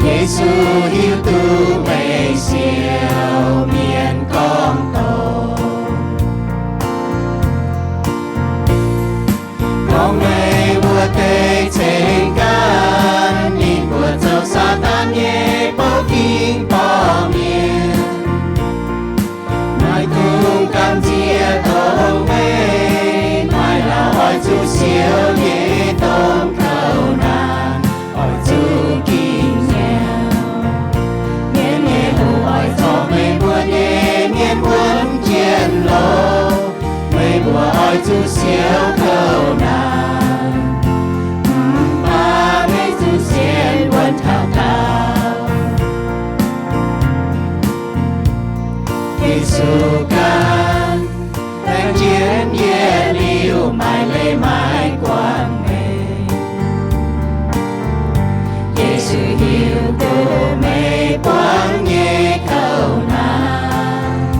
Yesu hiuv duqv meih siou mienh gorngv doqc. Gorngv meih mbuo deix ceng-gaanv, ninh mbuo zoux Saadaan nyei bouv ging borqc mienh. Maiv dungx gamh nziex dongh meih, maaih lauh oix zuqc siou nyei dongh kouv naanc, oix zuqc ging nyauv. Mienh nyei hoc oix zorc meih mbuo nyei mienh wuonv jienv loh. Meih mbuo oix zuqc siou kouv naanc, mv baac meih zuqc sienx wuonv taux daauh. Yesu ganh baeng jienv yietc liuz maaih leiz-maaiz guangc meih. Yesu hiuv duqv meih buangv nyei kouv naanc.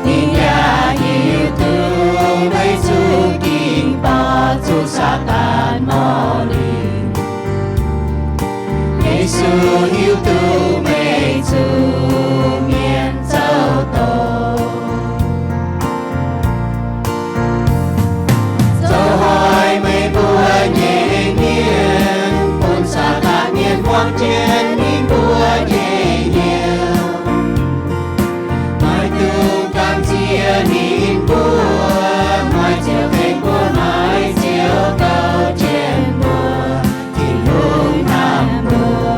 Ninh yaac hiuv duqv meih zuqc ging borqc zuqc Saadaan morh lingc. Yesu hiuv duqv meih zuqc mienh zouv doz. Zoux hoic meih mbuo nyei mienh bun Saadaan mienh buangv jienv ninh mbuo nyei hnyouv. Maiv dungx gamh nziex ninh mbuo, maaih ziouc tengx mbuo, maaih ziouc gauh jienv mbuo, Tin-Hungh hnamv mbuo.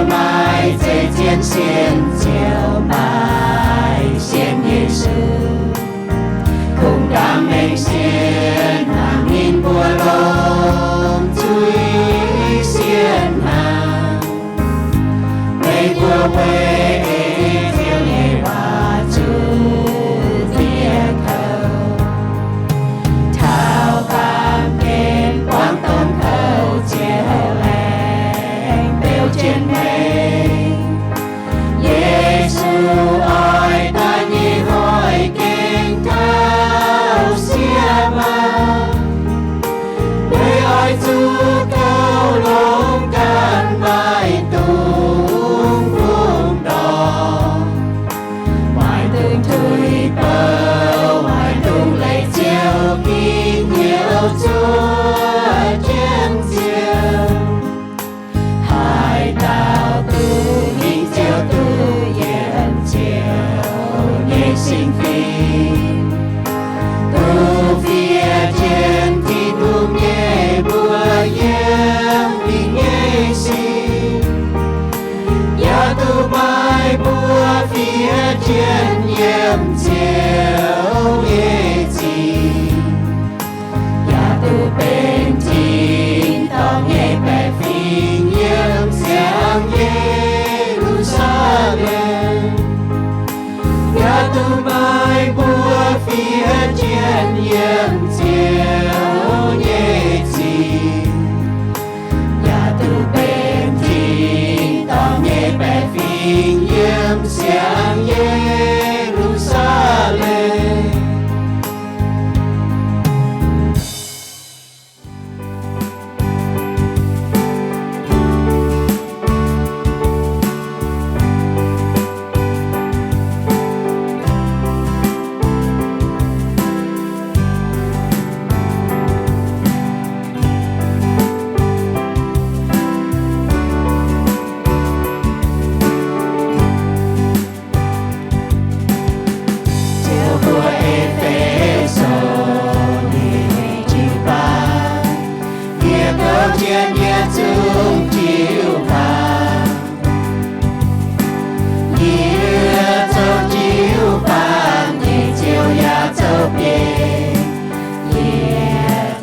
Maaih zeiz zien sienx Ziouv, maaih sienx Yesu. Kungx dangx mengh sienx hnangv ninh mbuo longc zuiz sienx hnangv. Meih mbuo weic ei Ziouv nyei waac zuqc fiev kouv. Taux baamh gen buangv domh kouv Ziouv aengx beu jienv meih. Yesu oix daaih nyei hnoi gengh gauh siev maah! Meih oix zuqc kouv longx ganh maaih dungz bungx ndorm, maaih dungz tuix bouh, maaih dungz leih Ziouv ginv hnyouv zuov jienv Ziouv. Haaix dauh duqv hingh Ziouv duqv yiem Ziouv nyei sin fim, duqv fiev jienv Tin-Hungh nyei mbuox yiem ninh nyei sin. Yaac duqv maaih mbuo fiev jienv yiem Ziouv nyei zingh. Yaac duqv benx tin-dorngh nyei baeqc fingx yiem siang Ye^lu^saa^lem. Yaac duqv maaih mbuo fiev jienv yiem Ziouv nyei zingh. Yaac duqv benx tin-dorngh nyei baeqc fingx yiem siang Ye^lu^saa^lem. Ziouv mbuox E^fe^so nyei jiu-baang, yie kouv jienv yie zungv jiu-baang. Yie zoux jiu-baang nyei Ziouv yaac zoux bieiv. Yie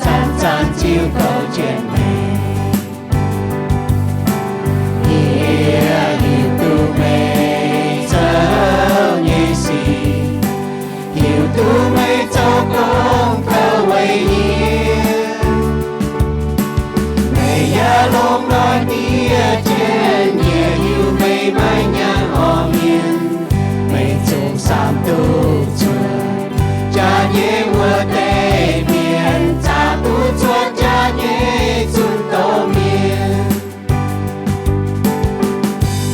zanc-zanc ziouc kouv jienv meih. Yie hiuv duqv meih zoux nyei sic, hiuv duqv meih zoux gong kouv weic yie. Meih yaac longc noic ndiev jienv yie, hiuv meih maiv nyaanh orv mienh. Meih zungv samx duqv zuotc jaax nyei wuov deix mienh, zaqc duqv zuotc jaax nyei zunh doz mienh.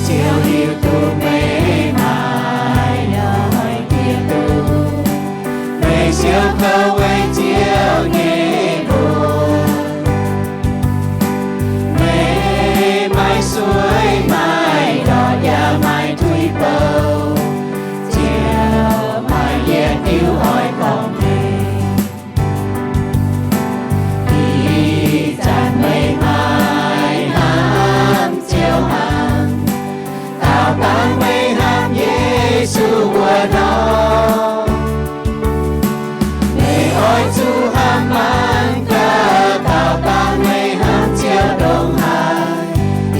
Ziouv, hiuv duqv meih maaih noic ndiev duqv meih siou kouv weic Ziouv nyei mbuox. Meih maiv sueiv, maiv ndortv, yaac maiv tuix bouh. Ziouv, maaih yietc diuh oix gorngv meih. Ih zanc meih maiv hnamv Ziouv hnangv, daauh dangh meih hnamv Yesu wuov nor. Meih oix zuqc hnamv mangc gaax, daauh dangh meih hnamv Ziouv ndongc haaix,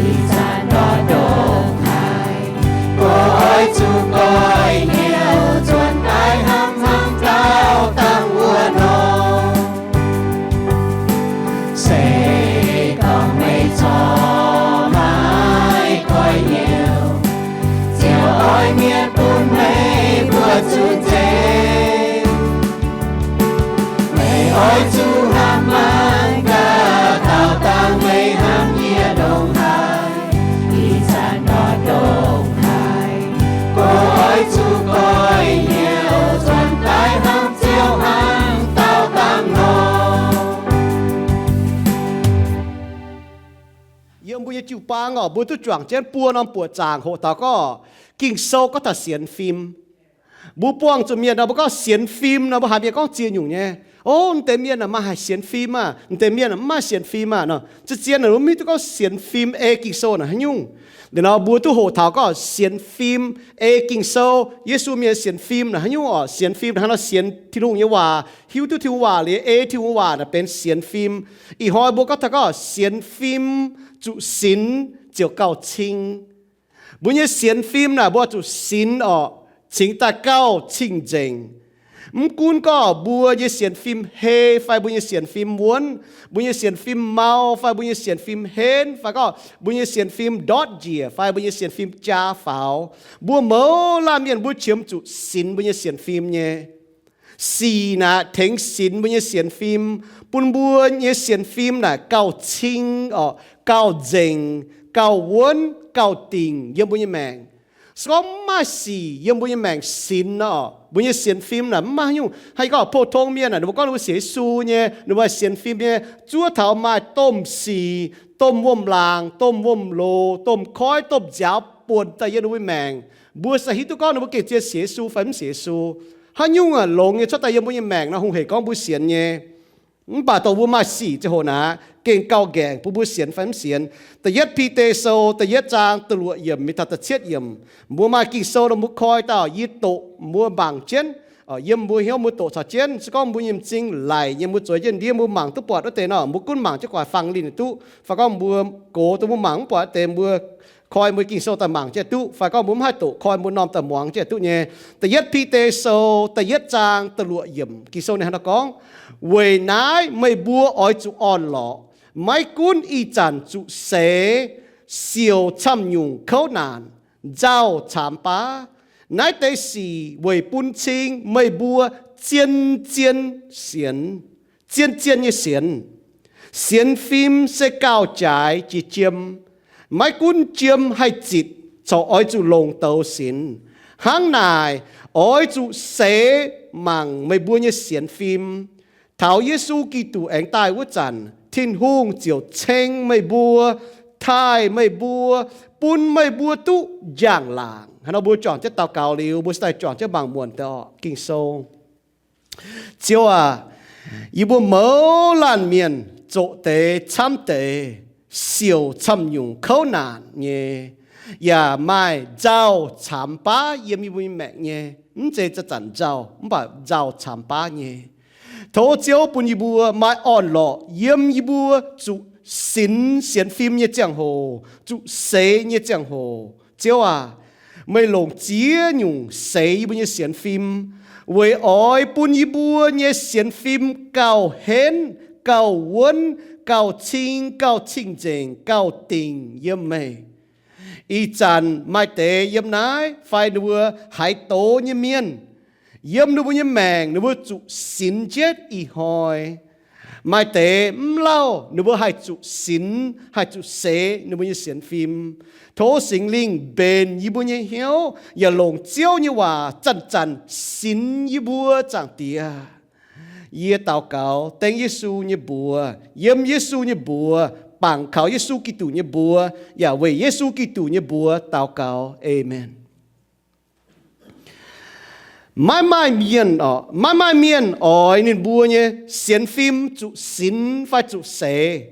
ih zanc nor ndongc haaix. Mbuo oix zuqc goiv hnyouv nzuonx daaih hnamv hnangv daauh dangh wuov nor. Se gorngv meih corc maiv goiv hnyouv, Ziouv oix mietc bun meih mbuo zunc nzengc. Meih oix zuqc hnamv mangc gaax, daauh dangh meih hnamv yie ndongc haaix, ih zanc nor ndongc haaix. Mbuo oix zuqc goiv hnyouv nzuonx daaih hnamv Ziouv hnangv daauh dangh nor. Yiem mbuo nyei jiu-baang oc, mbuo duqv juangc jienv buo norm buoqc zaangc hoqc taux gorngv Ging-Sou gorngv taux sienx fim. Mbuo buangh zuqc mienh nor, mbuo gorngv sienx fim nor, mbuo haiz mienh gorngv ziex nyungc nyei. O, naaiv deix mienh aah, maaih haaix sienx fim aah? Naaiv deix mienh aah, mv maaih sienx fim aah nor. Zien-zien naaic mbuo mv hiuv duqv gorngv sienx fim ei Ging-Sou naaic haaix nyungc. Liuz nor mbuo duqv hoqc taux gorngv sienx fim ei Ging-Sou, Yesu mienh sienx fim naaic haaix nyungc orqc? Sienx fim naaic hnangv nor sienx Tin-Hungh nyei waac, hiuv duqv Tin-Hungh waac liuz ei Tin-Hungh waac naaic benx sienx fim. Ih hnoi mbuo gorngv taux gorngv sienx fim zuqc sinx ziouc gauh cing. Mbuo nyei sienx fim naaic mbuo zuqc sinx orqc, cingx daaih gauh cing-nzengc. Mv gunv gorngv mbuo nyei sienx fim hei fai mbuo nyei sienx fim wuonv, mbuo nyei sienx fim mau fai mbuo nyei sienx fim henv, fai gorngv mbuo nyei sienx fim ndortv njiec fai mbuo nyei sienx fim jaa faaux, mbuo mouz laanh mienh mbuo qiemx zuqc sinx mbuo nyei sienx fim nyei. Sic naaic tengx sinx mbuo nyei sienx fim, bun mbuo nyei sienx fim naaic gauh cing orqc, gauh nzengc, gauh wuonv, gauh dingc yiem mbuo nyei maengc. Se gorngv mv maaih sic yiem mbuo nyei maengc sinx nor, mbuo nyei sienx fim naaic mv maaih haaix nyungc. Haih gorngv pou-tong mienh naaic ninh mbuo gorngv ninh mbuo sienx Yesu nyei, ninh mbuo sienx fim nyei, zuov taux maaih domh sic, domh wuom-laangc, domh wuom-loz, domh koiv, domh nziaaux buonc daaih yiem ninh mbuo maengc. Mbuo se hiuv duqv gorngv ninh mbuo gengh zien sienx Yesu fai mv sienx Yesu. Haaix nyungc aah, longx nyei cuotv daaih yiem mbuo nyei maengc nor hungh hec gorngv mbuo sienx nyei. Mv baac dongh mbuo maaih sic ziangh hoc naaic gengh gauh nqaengc bun mbuo sienx fai mv sienx. Da'yietv Bide Sou da'yietv zaang da'luoqc yiemc mingh taux da'cietv yiemc, mbuo maaih Ging-Sou nor mbuo koi daaih, yie doqc mbuo mangc jienv. Yiem mbuo hnyouv mbuo doqc caux jienv. Se gorngv mbuo nyei m'zing laic nyei mbuo zueiz jienv ndiev mbuo mangc duqv buatc wuov deix nor, mbuo gunv mangc jienv gu'nguaaic fangx linh duqv. Fai gorngv mbuo gox dongh mbuo mangc mv buatc wuov deix, mbuo koi mbuo Ging-Sou daaih mangc jienv duqv. Fai gorngv mbuo mv haih doqc, koi mbuo norm daaih muangx jienv duqv nyei. Da'yietv Bide Sou da'yietv zaang da'luoqc yiemc Ging-Sou ninh hnangv naaiv gorngv, weic naaiv meih mbuo oix zuqc orn-lorqc, maiv gunv ih zanc zuqc seix, siouc camv-nyungc kouv naanc, nzauh caamx baav. Naaiv deix sic weic bun cing meih mbuo zien-zien sienx, zien-zien nyei sienx. Sienx fim se gauh jaaix jiex jiem, maiv gunv jiem haih zitc corc oix zuqc longc douz sinx. Hnangv naaic, oix zuqc seix mangc meih mbuo nyei sienx fim. Taux Yesu Giduc aengx daaih wuov zanc, Tin-Hungh ziouc ceng meih mbuo, taaih meih mbuo, bun meih mbuo duqv njang-laangc. Hnangv nor mbuo juangc jienv daux gaux liuz, mbuo se daaih juangc jienv mangc muonc deix orqc Ging-Sou. Ziouv aac, yie mbuo mouz laanh mienh zoqc deix camv deix, siouc camv-nyungc kouv naanc nyei, yaac maaih nzauh caamx baav yiem yie mbuo nyei maengc nyei. Mv zeiz zanc-zanc nzauh, mv baac nzauh caamx baav nyei. Tov Ziouv bun yie mbuo maaih orn-lorqc yiem yie mbuo zuqc sinx sienx fim nyei ziangh hoc, zuqc seix nyei ziangh hoc. Ziouv aac, meih longc ziex nyungc seix yie mbuo nyei sienx fim, weic oix bun yie mbuo nyei sienx fim gauh henv, gauh wuonv, gauh cing, gauh cing-nzengc, gauh dingc yiem meih. Ih zanc maaih deix yiem naaiv fai ninh mbuo haaix doz nyei mienh, yiem ninh mbuo nyei maengc ninh mbuo zuqc sinx jienv ih hnoi. Maaih deix mv lauh ninh mbuo haih zuqc sinx, haih zuqc seix ninh mbuo nyei sienx fim. Tov Singx Lingh mbenc yie mbuo nyei hnyouv, yaac longc Ziouv nyei waac zanc-zanc sinx yie mbuo, Zaangc Diex. Yie daux gaux dengv Yesu nyei mbuox, yiem Yesu nyei mbuox, bangc kaux Yesu Giduc nyei mbuox, yaac weic Yesu Giduc nyei mbuox daux gaux. Aamen. Maiv maaih mienh orqc, maiv maaih mienh oix ninh mbuo nyei sienx fim zuqc sinx fai zuqc seix.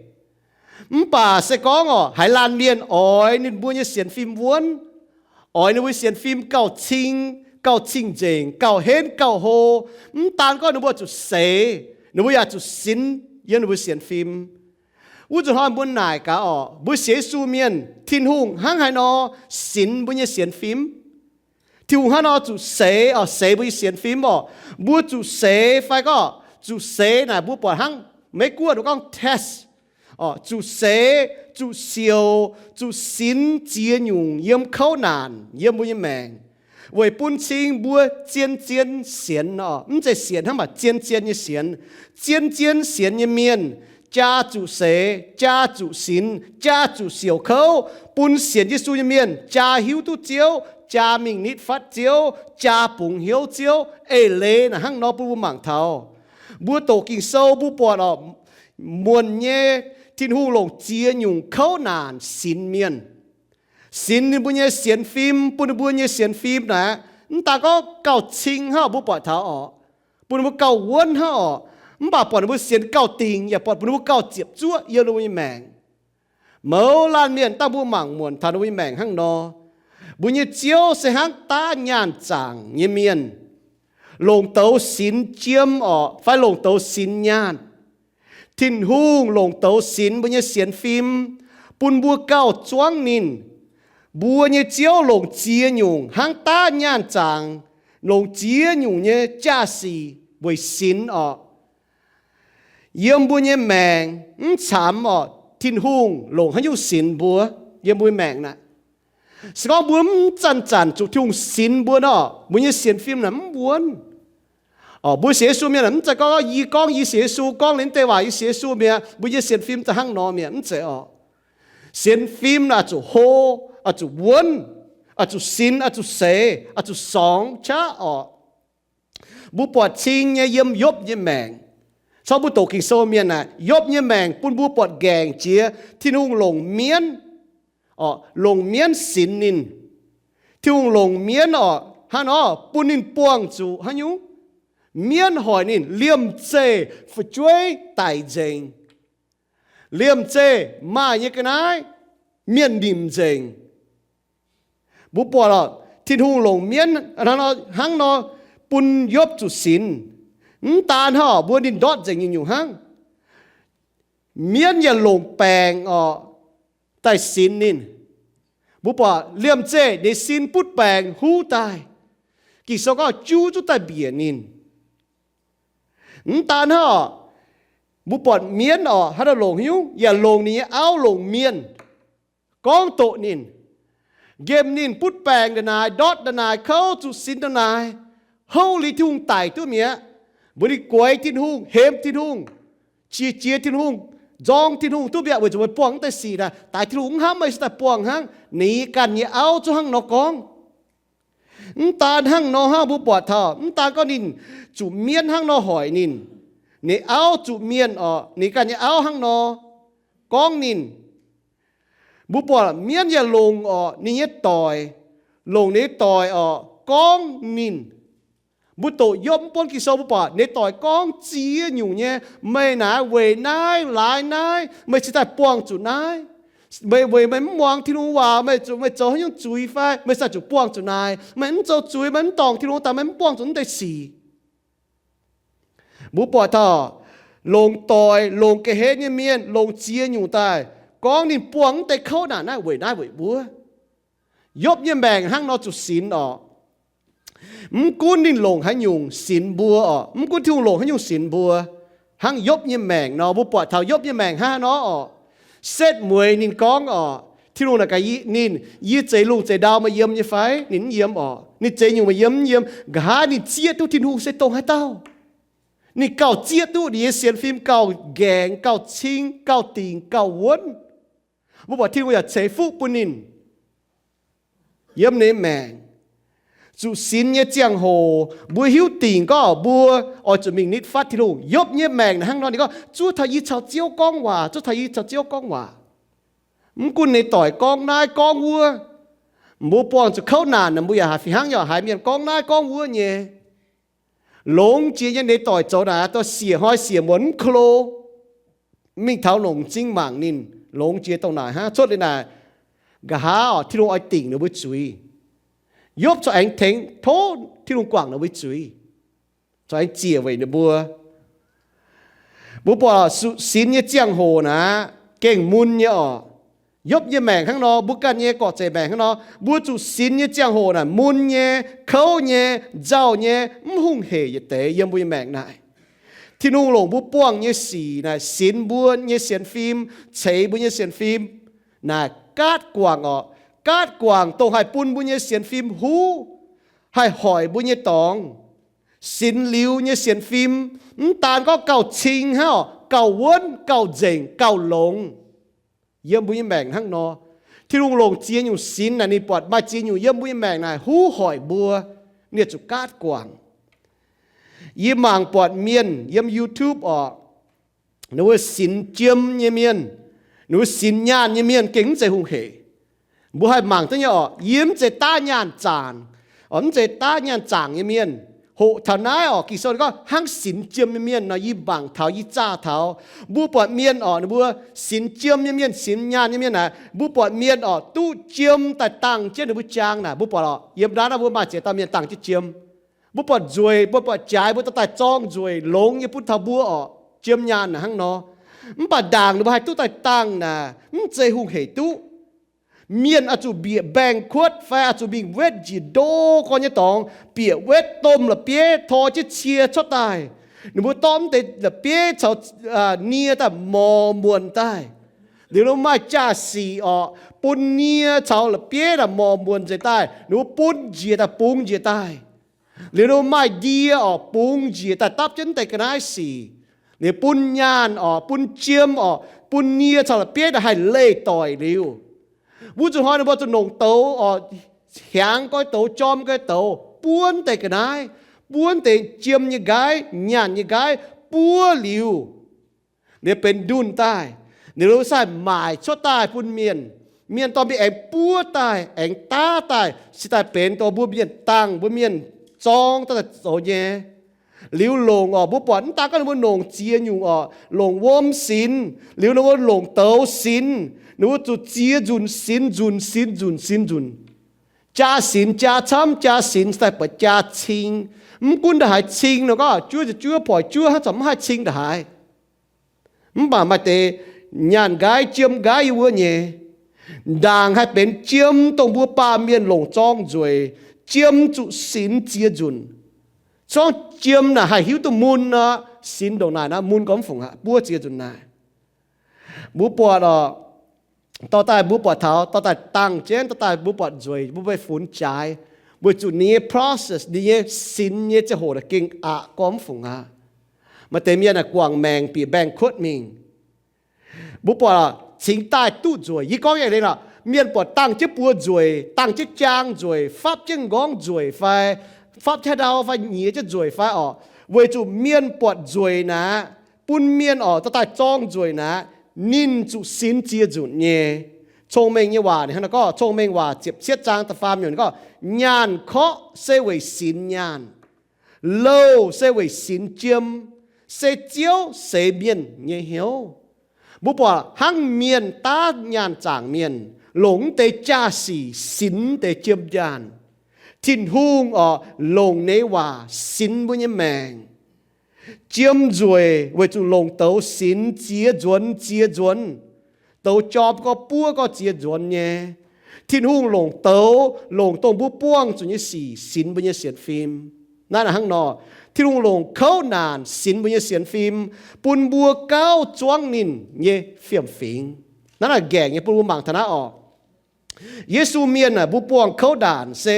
Mv baac se gorngv orqc, haaix laanh mienh oix ninh mbuo nyei sienx fim wuonv, oix ninh mbuo sienx fim gauh cing, gauh cing-nzengc, gauh henv, gauh hlo, mv daan gorngv ninh mbuo zuqc seix, ninh mbuo yaac zuqc sinx yiem ninh mbuo sienx fim. Wuov nzunc hnoi mbuo naaic gaax orqc, mbuo sienx Yesu mienh, Tin-Hungh hnangv haaix nor sinx mbuo nyei sienx fim? Tin-Hungh hnangv nor zuqc seix orqc, seix mbuo nyei sienx fim orqc. Mbuo zuqc seix fai gorngv zuqc seix naaic mbuo buatc hnangv Meiv Guoqv ninh gorngv test orqc, zuqc seix, zuqc sioux, zuqc sinx ziex nyungc yiem kouv naanc yiem mbuo nyei maengc, weic bun cing mbuo zien-zien sienx orqc. Mv zeiz sienx hnangv, maaih zien-zien nyei sienx. Zien-zien sienx nyei mienh jaa zuqc seix, jaa zuqc sinx, jaa zuqc sioux kouv, bun sienx Yesu nyei mienh jaa hiuv duqv Ziouv, jaa mingh nitv fatv Ziouv, jaa bungx hnyouv Ziouv. Eix leiz naaic hnangv nor bun mbuo mangc taux. Mbuo doqc Ging-Sou mbuo buatc orqc, muonc nyei Tin-Hungh longc ziex nyungc kouv naanc sinx mienh. Sinx ninh mbuo nyei sienx fim, bun ninh mbuo nyei sienx fim naaic, mv daan gorngv gauh cing hnangv mbuo buatc taux orqc, bun ninh mbuo gauh wuonv hnangv orqc, Mv baac buatc ninh mbuo sienx gauh dingc yaac buatc bun ninh mbuo gauh ziepc zuoqv yiem ninh mbuo nyei maengc. Mouz laanh mienh, dangh mbuo mangc muonc taux ninh mbuo nyei maengc hnangv nor, mbuo nyei Ziouv se hnangv daav nyaanh zaangc nyei mienh, longc douz sinx jiem orqc, fai longc douz sinx nyaanh. Tin-Hungh longc douz sinx mbuo nyei sienx fim, bun mbuo gauh zuangv ninh. Mbuo nyei Ziouv longc ziex nyungc hnangv daav nyaanh zaangc, longc ziex nyungc nyei jaa-sic weic sinx orqc. Yiem mbuo nyei maengc mv camv orqc, Tin-Hungh longc haaix nyungc sinx mbuo? Yiem mbuo maengc naaic, se gorngv mbuo mv zanc-zanc zuqc Tin-Hungh sinx mbuo nor, mbuo nyei sienx fim naaic mv wuonv. Orqc, mbuo sienx Yesu mienh naaic mv zeiz gorngv yie gorngv yie sienx Yesu, gorngv liuz deix waac yie sienx Yesu mi'aqv, mbuo nyei sienx fim za'gengh hnangv nor mi'aqv, mv zeiz orqc. Sienx fim naaic oix zuqc hlo, oix zuqc wuonv, oix zuqc sinx, oix zuqc seix, oix zuqc sorngx qaqv orqc. Mbuo buatc cing nyei yiem Yopv nyei maengc. Corc mbuo doqc Ging-Sou mienh naaic, Yopv nyei maengc bun mbuo buatc nqaengc jiex Tin-Hungh longc mienv, orqc, longc mienv sinx ninh. Tin-Hungh longc mienv orqc, hnangv nor bun ninh buangh zuqc haaix nyungc? Mienv hoic ninh liemh zeih fu'jueiv daic nzengc. Liemh zeih maaih nyei ga'naaiv mienh nimc nzengc. Mbuo buatc orqc, Tin-Hungh longc mienv hnangv nor bun Yopv zuqc sinx. Mv daan hnangv orqc, mbuo ninh ndortv nzengc nyungc-nyungc hnangv. Mienv yaac longc baengc orqc daaih sinx ninh. Mbuo buatc liemh zeih ninh sin butv baengc huv daaih. Ging-Sou gorngv juv zuqc daaih mbiec ninh. Mv daan hnangv orqc, mbuo buatc mienv orqc, hnangv nor longc haaix nyungc? Yaac longc ninh nyei auv longc mienh gorngv doqc ninh, nqemh ninh butv baengc ndongc naaic, ndortv ndongc naaic, kouv zuqc sinx ndongc naaic, houv liuz Tin-Hungh daic duqv mi'aqv. Mbuox ninh guaix Tin-Hungh, hemx Tin-Hungh, qiex jiez Tin-Hungh, nzorng Tin-Hungh duqv mi'aqv, weic zuqc meih buangh naaiv deix sic naaic, daaix Tin-Hungh mv hnamv meih, se daaih buangh hnangv. Ninh ganh nyei auv zungv hnangv nor gorngv. Mv daan hnangv nor hnangv, mbuo buatc taux mv daan gorngv ninh zuqc mienv hnangv nor hoic ninh, ninh auv zuqc mienh orqc, ninh ganh nyei auv hnangv nor gorngv ninh. Mbuo buatc mienv yaac longc orqc ninh nyei doic, longc ninh nyei doic orqc gorngv ninh. Mbuo doqc Yopv mv buonv Ging-Sou, mbuo buatc ninh nyei doic gorngv ziex nyungc nyei, meih naaiv weic naaiv laaix naaiv, meih cingx daaih buangh zuqc naaiv. Meih weic meih mv muangx Tin-Hungh waac, meih zuqc, meih zoux haaix nyungc zuiz fai meih cingx daaih zuqc buangh zuqc naaic. Meih mv zoux zuiz, meih mv dorngc Tin-Hungh daaih, meih mv buangh zuqc naaiv deix sic. Mbuo buatc taux longc doic, longc ga'hlen nyei mienh, longc ziex nyungc daaih gorngv ninh buangh naaiv deix kouv naanc naaiv weic naaiv weic wuov. Yopv nyei maengc hnangv nor zuqc sinx orqc. Mv gunv ninh longc haaix nyungc sinx mbuo orqc, mv gunv Tin-Hungh longc haaix nyungc sinx mbuo, hnangv Yopv nyei maengc nor, mbuo buatc taux Yopv nyei maengc hnangv nor orqc. Setv mueiz ninh gorngv orqc, Tin-Hungh naaic gaax ninh, yie zeix lungh zeix ndau meih yiem nyei fai? Ninh mv yiem orqc. Ninh zeix nyungc meih yiem mv yiem? Nqa'haav ninh zieqv duqv Tin-Hungh se dongh haaix dauh. Ninh gauh zieqv duqv ninh nyei sienx fim gauh nqaengc, gauh cing, gauh dingc, gauh wuonv. Mbuo buatc Tin-Hungh yaac ceix fuqv bun ninh. Yiem ninh maengc, zuqc sinx nyei ziangh hoc, mbuo hiuv dingc gorngv mbuo oix zuqc mingh nitv fatv Tin-Hungh. Yopv nyei maengc hnangv nor, ninh gorngv, zuov taux yie caux Ziouv gorngv waac, zuov taux yie caux Ziouv gorngv waac. Mv gunv ninh doic gorngv naaiv gorngv wuov, mbuo buangh zuqc kouv naanc, mbuo yaac haiz fih hnangv yaac haiz mienh gorngv naaiv gorngv wuov nyei. Longx jiex nyei ninh doic zoux naaic, dorh siec hnoi siec muonz mv klo, mingh taux longc m'zing mangc ninh. Longx jiex dongh naaic hnangv. Cuotv liuz naaic, nqa'haav orqc, Tin-Hungh oix dingc ninh mbuo zuiz. Yopv corc aengx tengx tov Tin-Hungh guangc ninh mbuo zuiz, corc aengx ziec weic ninh mbuo. Mbuo buatc zuqc sinx nyei ziangh hoc naaic gengh mun nyei orqc. Yopv nyei maengc hnangv nor, mbuo ganh nyei gorqv-zeic maengc hnangv nor, mbuo zuqc sinx nyei ziangh hoc naaic mun nyei, kouv nyei, nzauh nyei, mv hungh hec yietc deix yiem mbuo nyei maengc naaic. Tin-Hungh longc mbuo buangh nyei sic naaic sinx mbuo nyei sienx fim, ceix mbuo nyei sienx fim naaic gaatv guangc orqc. Gaatv guangc dongh haih bun mbuo nyei sienx fim huv, haih hoic mbuo nyei dorngx. Sinx liuz nyei sienx fim mv daan gorngv gauh cing hnangv orqc, gauh wuonv, gauh nzengc, gauh longx. Yiem mbuo nyei maengc hnangv nor, Tin-Hungh longc ziex nyungc sinx naaic, ninh buatc maaih ziex nyungc yiem mbuo nyei maengc naaic huv hoic mbuo, ninh zuqc gaatv guangc. Yie mangc buatc mienh yiem YouTube orqc, ninh mbuo sinx jiem nyei mienh, ninh mbuo sinx nyaanh nyei mienh gengh mv zeiz hungh hec. Mbuo haih mangc duqv nyei orqc, yie mv zeiz daav nyaanh zaangc, mv zeiz daav nyaanh zaangc nyei mienh. Hoqc taux naaiv orqc, Ging-Sou gorngv hnangv sinx jiem nyei mienh nor, yie mangc taux, yie zaah taux, mbuo buatc mienh orqc, ninh mbuo sinx jiem nyei mienh, sinx nyaanh nyei mienh naaic, mbuo buatc mienh orqc duqv jiem daaih dangh jienv ninh mbuo jaang naaic. Mbuo buatc orqc, yiem naaiv naaiv mbuo maaih ziex dauh mienh dangh jienv jiem. Mbuo buatc nzueic, mbuo buatc jaaix, mbuo dorh daaih zorng nzueic longx nyei bun taux mbuo orqc, jiem nyaanh naaic hnangv nor. Mv baac ndaangc ninh mbuo haih duqv daaih dangh naaic, mv zeiz hungh hec duqv. Mienh oix zuqc bieqc mbaengx-kuotv fai oix zuqc mingh wetv njiec ndo gorn nyei dorngx, bieqc wetv domh la'bieiv tor jienv cie cuotv daaih. Ninh mbuo dorh mv deix la'bieiv caux nie daaih morc muonc daaih. Liuz ninh mbuo maaih jaa-sic orqc, bun nie caux la'bieiv daaih morc muonc nzengc daaih, ninh mbuo bun njiec daaih bungx njiec daaih. Liuz ninh mbuo maaih ndie orqc, bungx njiec daaih dapv jienv mv deix ga'naaiv sic. Liuz bun nyaanh orqc, bun jiem orqc, bun nie caux la'bieiv daaih haih leih doic liuz. Wuov zuqc hnoi ninh mbuo zuqc longc douz orqc, hiaangx goiv douz, jorm goiv douz, buov mv deix ga'naaiv, buov mv deix jiem nyei nqaiv, nyaanh nyei nqaiv, buov liuz, liuz benx ndunh daaih. Liuz ninh mbuo sai maaic cuotv daaih bun mienh. Mienh dorh mingh aengx buov daaih, aengx daav daaih, cingx daaih benx dongh mbuo mienh dangh, mbuo mienh zorng daaih zoux nyei. Liuz longc orqc, mbuo buatc mv daan gorngv ninh mbuo longc ziex nyungc orqc, longc wuom sinx, liuz ninh mbuo longc douz sinx, ninh mbuo zuqc ziex nzunc sinx nzunc, sinx nzunc, sinx nzunc. Jaa sinx jaa camv, jaa sinx daaih buatc jaa cing. Mv gunv ndongc haaix cing nor, gorngv juov ziepc juov poic juov hnangv, corc mv haih cing ndongc haaix. Mv baac maaih deix nyaanh nqaiv, jiem nqaiv yiem wuov nyei. Ndaangc haih benx jiem dongh mbuo baamh mienh longc zorng nzueic. Jiem zuqc sinx ziex nzunc. Zorngv jiem naaic haih hiuv duqv mun nor, sinx ndongc naaic nor, mun gorngv fungc aqv, buov ziex nzunc naaic. Mbuo buatc orqc, dorh daaih mbuo buatc taux, dorh daaih dangh jienv, dorh daaih mbuo buatc nzueic, mbuo maiv funx jaaix, weic zuqc ninh nyei process, ninh nyei sinx nyei ziangh hoc naaic gengh aqc gorngv fungc aqv. Maaih deix mienh naaic guangc maengc bieqc mbaengx-kuotv mingh. Mbuo buatc cingx daaih duqv nzueic. Yie gorngv nyei leiz nor, mienh buatc dangh jienv buoz nzueic, dangh jienv jaang nzueic, fapv jienv m'nqorngv nzueic fai fapv jienv haaix ndau fai nyiex jienv nzueic fai orqc, weic zuqc mienh buatc nzueic naaic, bun mienh orqc dorh daaih zorng nzueic naaic, ninh zuqc sinx ziex nzunc nyei. Cong-Mengh nyei waac ninh hnangv naaiv gorngv, Cong-Mengh Waac ziepc cietv zaang da'faam yiemc ninh gorngv, nyaanh korqv se weic sinx nyaanh, louh se weic sinx jiem, se Ziouv seix mienh nyei hnyouv. Mbuo buatc hnangv mienh daav nyaanh zaangc mienh, longc mv deix jaa-sic sinx mv deix jiem nyaanh. Tin-Hungh orqc longc ninh waac sinx mbuo nyei maengc. Jiem nzueic weic zuqc longc douz sinx ziex nzuonx ziex nzuonx. Douz jorm gorx buov gorx ziex nzuonx nyei. Tin-Hungh longc douz, longc dongh mbuo buangh zuqc nyei sic sinx mbuo nyei sienx fim. Naaiv naaic hnangv nor, Tin-Hungh longc kouv naanc sinx mbuo nyei sienx fim, bun mbuo gauh zuangv ninh nyei fiem-fingx. Naaiv naaic nqaengc nyei bun mbuo mangc taux naaiv orqc. Yesu mienh naaic mbuo buangh kouv naanc se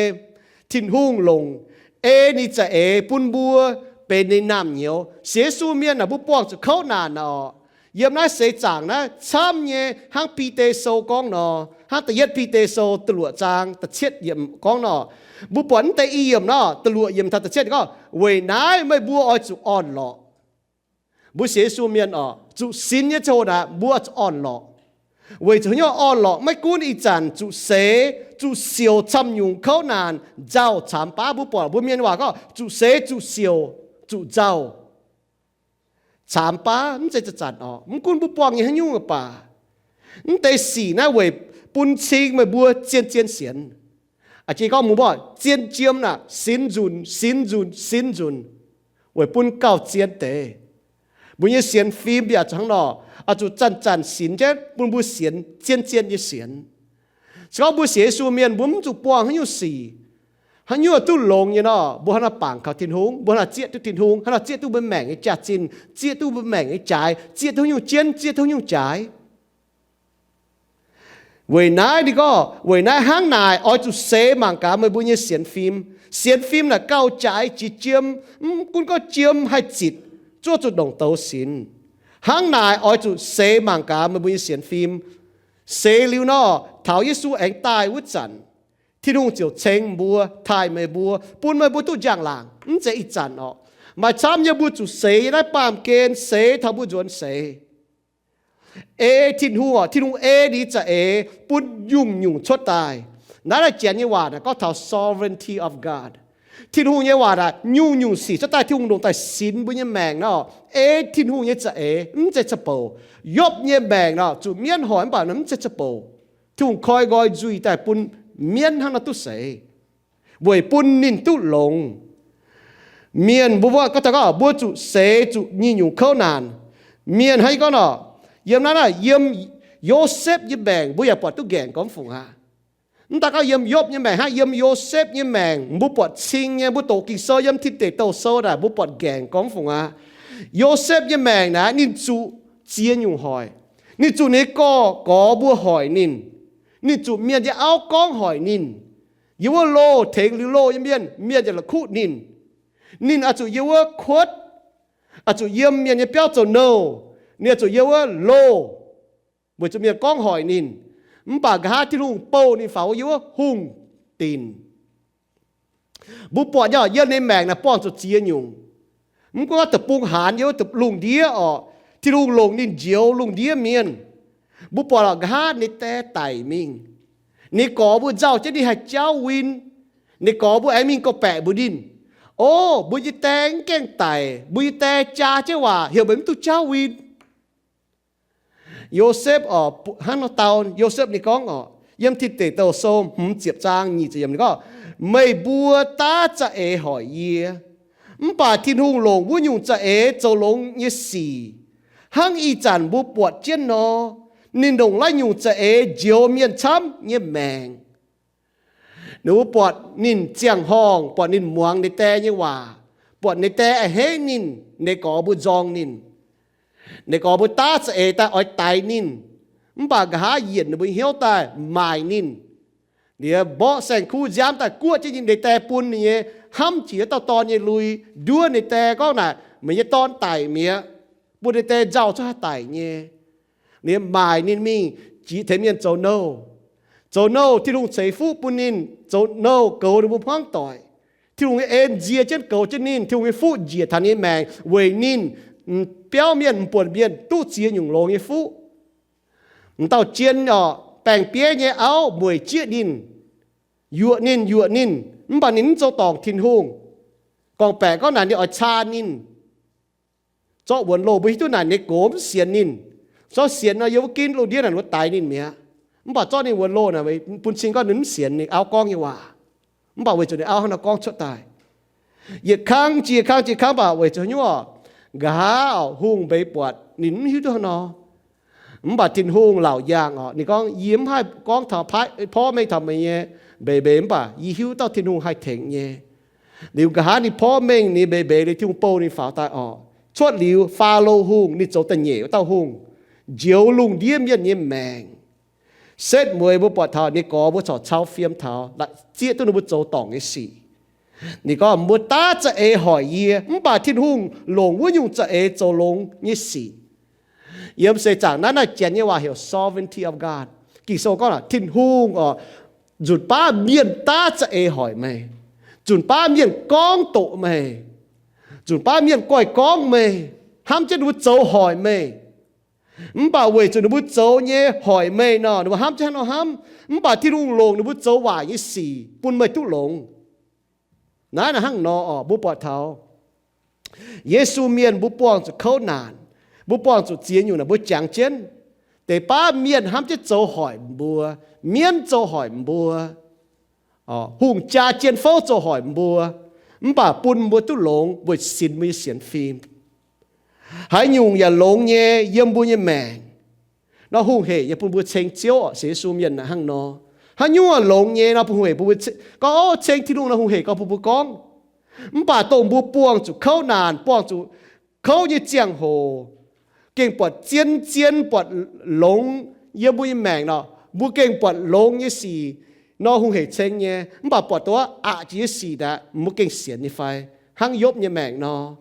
Tin-Hungh longc ei ninh za'eix bun mbuo benx ninh naamh nyouz. Sienx Yesu mienh naaic mbuo buangh zuqc kouv naanc naaic orqc. Yiem naaiv seix zaangc naaiv camv nyei hnangv Bide Sou gorngv nor, hnangv da'yietv Bide Sou da'luoqc zaang da'cietv yiemc gorngv nor, mbuo buatc mv deix i yiemc nor, da'luoqc yiemc taux da'cietv gorngv, weic naaiv meih mbuo oix zuqc orn-lorqc. Mbuo sienx Yesu mienh orqc, zuqc sinx nyei ziangh hoc naaic mbuo zuqc orn-lorqc. Weic zuqc haaix nyungc orn-lorqc? Maiv gunv ih zanc zuqc seix, zuqc siouc camv nyungc kouv naanc, nzauh caamx baav. Mbuo buatc mbuo mienh waac gorngv zuqc seix, zuqc siouc, zuqc nzauh, caamx baav, mv zeiz zanc-zanc orqc. Mv gunv mbuo buangh nyei haaix nyungc baac, mv deix sic naaiv weic bun cing meih mbuo zien-zien sienx. A'jang gorngv mbuo zien jiem naaic sinx nzunc, sinx nzunc, sinx nzunc, weic bun gauh zien deix. Mbuo nyei sienx fim yaac zuqc hnangv nor, oix zuqc zanc-zanc sinx jienv bun mbuo sienx zien-zien nyei sienx. Se gorngv mbuo sienx Yesu mienh mbuo mv zuqc buangh haaix nyungc sic, haaix nyungc duqv longx nyei nor, mbuo hnangv naaiv bangc kaux Tin-Hungh, mbuo hnangv naaiv zieqv duqv Tin-Hungh, hnangv naaiv zieqv duqv mbuo maengc nyei jaax-zinh, zieqv duqv mbuo maengc nyei jaaix, zieqv duqv haaix nyungc jienv, zieqv duqv haaix nyungc jaaix. Weic naaiv ninh gorngv, weic naaiv hnangv naaic oix zuqc seix mangc gaax meih mbuo nyei sienx fim. Sienx fim naaic gauh jaaix jiex jiem, mv gunv gorngv jiem haih zitc, zuov zuqc longc douz sinx. Hnangv naaic oix zuqc seix mangc gaax meih mbuo nyei sienx fim. Seix liuz nor, taux Yesu aengx daaih wuov zanc, Tin-Hungh ziouc ceng mbuo, taaih meih mbuo, bun meih mbuo duqv njang-laangc. Mv zeiz ih zanc orqc. Maaih camv nyei mbuo zuqc seix yiem naaiv baamh gen, seix taux mbuo nzuonx seix. Ei Tin-Hungh orqc, Tin-Hungh ei ninh za'eix bun nyungc-nyungc cuotv daaih. Naaiv naaiv Janx nyei waac naaic gorngv taux sovereignty of God. Tin-Hungh nyei waac naaic nyungc-nyungc sic cuotv daaih Tin-Hungh longc daaih sinx mbuo nyei maengc nor, ei Tin-Hungh nyei za'eix, mv zeiz za'bouc. Yopv nyei maengc nor, zuqc mienv hoic mv baac mv zeiz za'bouc. Tin-Hungh koi nqoi nzuih daaih bun mienv hnangv nor duqv seix, weic bun ninh duqv longx. Mienh mbuo, mbuo gorngv taux gorngv mbuo zuqc seix zuqc nyungc-nyungc kouv naanc. Mienh hnangv gorngv nor, yiem naaiv, naaiv yiem Yosepv nyei maengc mbuo yaac buatc duqv nqaengc gormx fungc aqv. Mv daaih gorngv yiem Yopv nyei maengc hnangv, yiem Yosepv nyei maengc mbuo buatc cing nyei, mbuo doqc Ging-Sou yiem Tin Deic Douh Sou naaic mbuo buatc nqaengc gormx fungc aqv. Yosepv nyei maengc naaic ninh zuqc ziex nyungc hoic. Ninh zuqc ninh nyei gorx-gorx mbuo hoic ninh. Ninh zuqc mienh nyei auv gorngv hoic ninh. Yiem wuov loh tengx liuz loh nyei mienh, mienh yaac la'kuqv ninh. Ninh oix zuqc yiem wuov kuotv, oix zuqc yiem mienh nyei biauv zoux nouh. Ninh oix zuqc yiem wuov loh weic zuqc mienh gorngv hoic ninh. Mv baac nqa'haav Tin-Hungh bouh ninh faaux yiem wuov hungh dinc. Mbuo buatc nyei, yiem ninh maengc naaic buangh zuqc ziex nyungc. Mv gunv deic-bung haanz yiem wuov lungh ndiev orqc, Tin-Hungh longc ninh njoux lungh ndiev mienh. Mbuo buatc orqc, nqa'haav ninh die daic mingh. Ninh gorx mbuo nzauh jienv ninh haih jauv win. Ninh gorx mbuo aengx mingh gorngv-baeqc mbuox ninh, O, mbuo nyei die mv gaengh daic. Mbuo nyei die jaa jienv waac heuc meih mv duqv jauv win. Yosepv orqc, hnangv nor dau Yosepv ninh gorngv orqc, yiem Tin Deic Douh Sou hmz ziepc zaang nyic ziepc yiemc ninh gorngv, Meih mbuo daav za'eix hoic yie, mv baac Tin-Hungh longc wuov nyungc za'eix zoux longx nyei sic, hnangv ih zanc mbuo buatc jienv nor, ninh longc naaiv nyungc za'eix njoux mienh camv nyei maengc. Ninh mbuo buatc ninh ziangh horngh, buatc ninh muangx ninh die nyei waac, buatc ninh die a'hneiv ninh, ninh gorx mbuo nzorng ninh. Ninh gorx mbuo daav za'eix daaih oix daix ninh, mv baac nqa'haav yienc ninh mbuo hnyouv daaih maaic ninh. Liuz mborqv saeng-kuv nziaamv daaih guoqv jienv ninh die bun ninh nyei hnamv jiex wuov dauh dorn nyei lui, nduov ninh die gorngv naaic, Meih nyei dorn daic mi'aqv. Bun ninh die nzauh cuotv haaix daic nyei. Liuz maaic ninh mingh jiex tengx mienh zoux nouh. Zoux nouh, Tin-Hungh ceix fuqv bun ninh zoux nouh goux ninh mbuo hmuangv doic. Tin-Hungh nyei en nzie jienv goux jienv ninh. Tin-Hungh nyei fuqv njiec taux ninh nyei maengc weic ninh, biauv mienh, m'buonc mienh duqv ziex nyungc longx nyei fuqv. M'dauh jien orqc, baeng-bieiv nyei auv mueic jieqv ninh, yuoqc ninh, yuoqc ninh, mv baac ninh mv zoux dorngc Tin-Hungh. Gorngv-baeqc gorngv naaic ninh oix caa ninh. Zorqv wuonx loh mbuo hiuv duqv naaic ninh gox mv sienx ninh. Zorqv sienx nor yiem wuov ginv lungh ndiev naaic ninh mbuo daix ninh mi'aqv. Mv baac zorqv ninh wuonx loh naaic bun cing gorngv ninh mv sienx ninh auv gorngv nyei waac. Mv baac weic zuqc ninh auv hnangv nor gorngv cuotv daaih. Yietc kangv jiex kangv jiex kangv baac weic zuqc haaix nyungc orqc, nqa'haav orqc hungh mbeix buatc ninh mv hiuv duqv hnangv nor. Mv baac Tin-Hungh laauc yaangh orqc, ninh gorngv, Yie mv haih gorngv taux, porv mengh taux meih nyei mbeix mbeix, mv baac yie hiuv dauh Tin-Hungh haih tengx nyei. Liuz nqa'haav ninh porv mengh ninh mbeix mbeix liuz Tin-Hungh bouh ninh faaux daaih orqc. Cuotv liuz Faalo Hungh ninh zoux da'nyeic wuov dauh hungh, njoux lungh ndiev mienh nyei maengc. Setv mueiz mbuo buatc taux ninh gorx mbuo corc cau fiem taux, zieqv duqv ninh mbuo zoux dorngc nyei sic. Ninh gorngv, Mbuo daav za'eix hoic yie, mv baac Tin-Hungh longc wuov nyungc za'eix zoux longx nyei sic. Yiem seix zaangc naaiv, naaiv janx nyei waac heuc sovereignty of God. Ging-Sou gorngv, Tin-Hungh orqc, nzunc baav mienh daav za'eix hoic meih, nzunc baav mienh gorngv doqc meih, nzunc baav mienh goiv gorngv meih, hnamv jienv ninh mbuo zoux hoic meih. Mv baac weic zuqc ninh mbuo zoux nyei hoic meih nor, ninh mbuo hnamv jienv hnangv nor hnamv. Mv baac Tin-Hungh longc ninh mbuo zoux waaic nyei sic bun meih duqv longx. Naaiv naaic hnangv nor orqc, mbuo buatc taux Yesu mienh mbuo buangh zuqc kouv naanc, mbuo buangh zuqc ziex nyungc naaic mbuo jangx jienv. Deix baav mienh hnamv jienv zoux hoic mbuo, mienv zoux hoic mbuo, hungh jaa jien fouv zoux hoic mbuo, mv baac bun mbuo duqv longx weic sinx mbuo nyei sienx fim. Haaix nyungc yaac longx nyei yiem mbuo nyei maengc. Nor hungh hec nyei bun mbuo ceng Ziouv orqc, sienx Yesu mienh naaic hnangv nor. Haaix nyungc longx nyei nor bun hungh hec bun mbuo gorngv, O, ceng Tin-Hungh nor hungh hec gorngv bun mbuo gorngv. Mv baac dongh mbuo buangh zuqc kouv naanc, buangh zuqc kouv nyei ziangh hoc, gengh buatc zien-zien buatc longx yiem mbuo nyei maengc nor, mbuo gengh buatc longx nyei sic nor hungh hec ceng nyei. Mv baac buatc dongh aqc jiex nyei sic aeqv, mbuo gengh sienx nyei fai? Hnangv Yopv nyei maengc nor.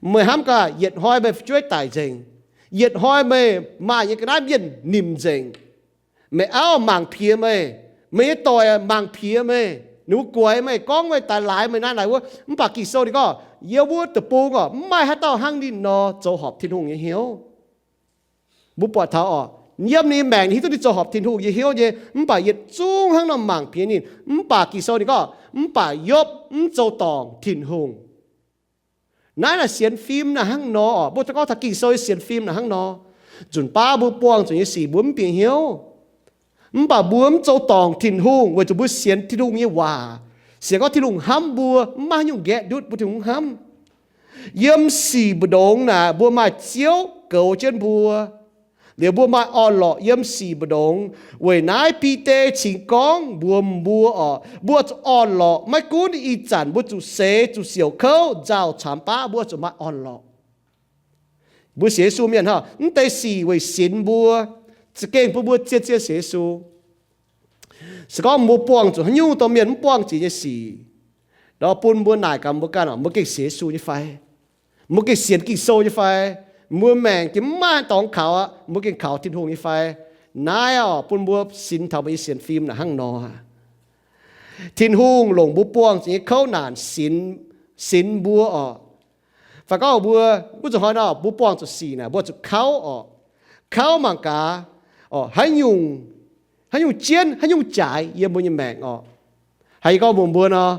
Meih hnamv gaax, yietc hnoi meih fu'jueiv daic nzengc, yietc hnoi meih maaih nyei ga'naaiv mienh nimc nzengc, meih auv mangc piex meih, meih nyei doic mangc piex meih, ninh mbuo guaix meih, gorngv meih daaih laaix meih naaiv laaix wuov. Mv baac Ging-Sou ninh gorngv, yiem wuov deic-bung orqc, mv maaih haaix dauh hnangv ninh nor zoux horpc Tin-Hungh nyei hnyouv. Mbuo buatc taux orqc, Yiem ninh nyei maengc hiuv duqv ninh zoux horpc Tin-Hungh nyei hnyouv nyei, mv baac yietc zungv hnangv nor mangc piex ninh. Mv baac Ging-Sou ninh gorngv, mv baac Yopv mv zoux dorngc Tin-Hungh. Naaiv naaic sienx fim naaic hnangv nor oc. Mbuo gorngv taux Ging-Sou nyei sienx fim naaic hnangv nor. Nzunc baav mbuo buangh zuqc nyei sic mbuo mv bieqc hnyouv. Mv baac mbuo mv zoux dorngc Tin-Hungh weic zuqc mbuo sienx Tin-Hungh nyei waac. Sienx gorngv Tin-Hungh hnamv mbuo, mv maaih haaix nyungc nqaeqv ndutv mbuo Tin-Hungh hnamv. Yiem sic mbu'ndongx naaic mbuo maaih Ziouv goux jienv mbuo. Liuz mbuo maaih orn-lorqc yiem sic mbu'ndongx. Weic naaiv Bide cingx gorngv mbuox mbuo oc, mbuo zuqc orn-lorqc, maiv gunv ih zanc mbuo zuqc seix, zuqc siouc kouv, nzauh, caamx baav, mbuo zuqc maaih orn-lorqc. Mbuo sienx Yesu mienh hnangv, mv deix sic weic sinx mbuo, za'gengh bun mbuo zien-zien sienx Yesu. Se gorngv mbuo buangh zuqc haaix nyungc dorh mienh mv buangh jiex nyei sic, nor bun mbuo naaic gaax mbuo ganh oc, mbuo gengh sienx Yesu nyei fai? Mbuo gengh sienx Ging-Sou nyei fai? Mbuo maengc gengh mv maaih dorngx kaux aqv, mbuo gengh kaux Tin-Hungh nyei fai? Naaiv oc, bun mbuo sinx taux mbuo nyei sienx fim naaic hnangv nor. Tin-Hungh longc mbuo buangh zuqc nyei kouv naanc sinx, sinx mbuo oc. Fai gorngv mbuo, mbuo zuqc hnoi nor, mbuo buangh zuqc sic naaic, mbuo zuqc kauv oc. Kauv mangc gaax, haaix nyungc, haaix nyungc jienv, haaix nyungc jaaix yiem mbuo nyei maengc oc. Haaix yie gorngv mbuox mbuo nor,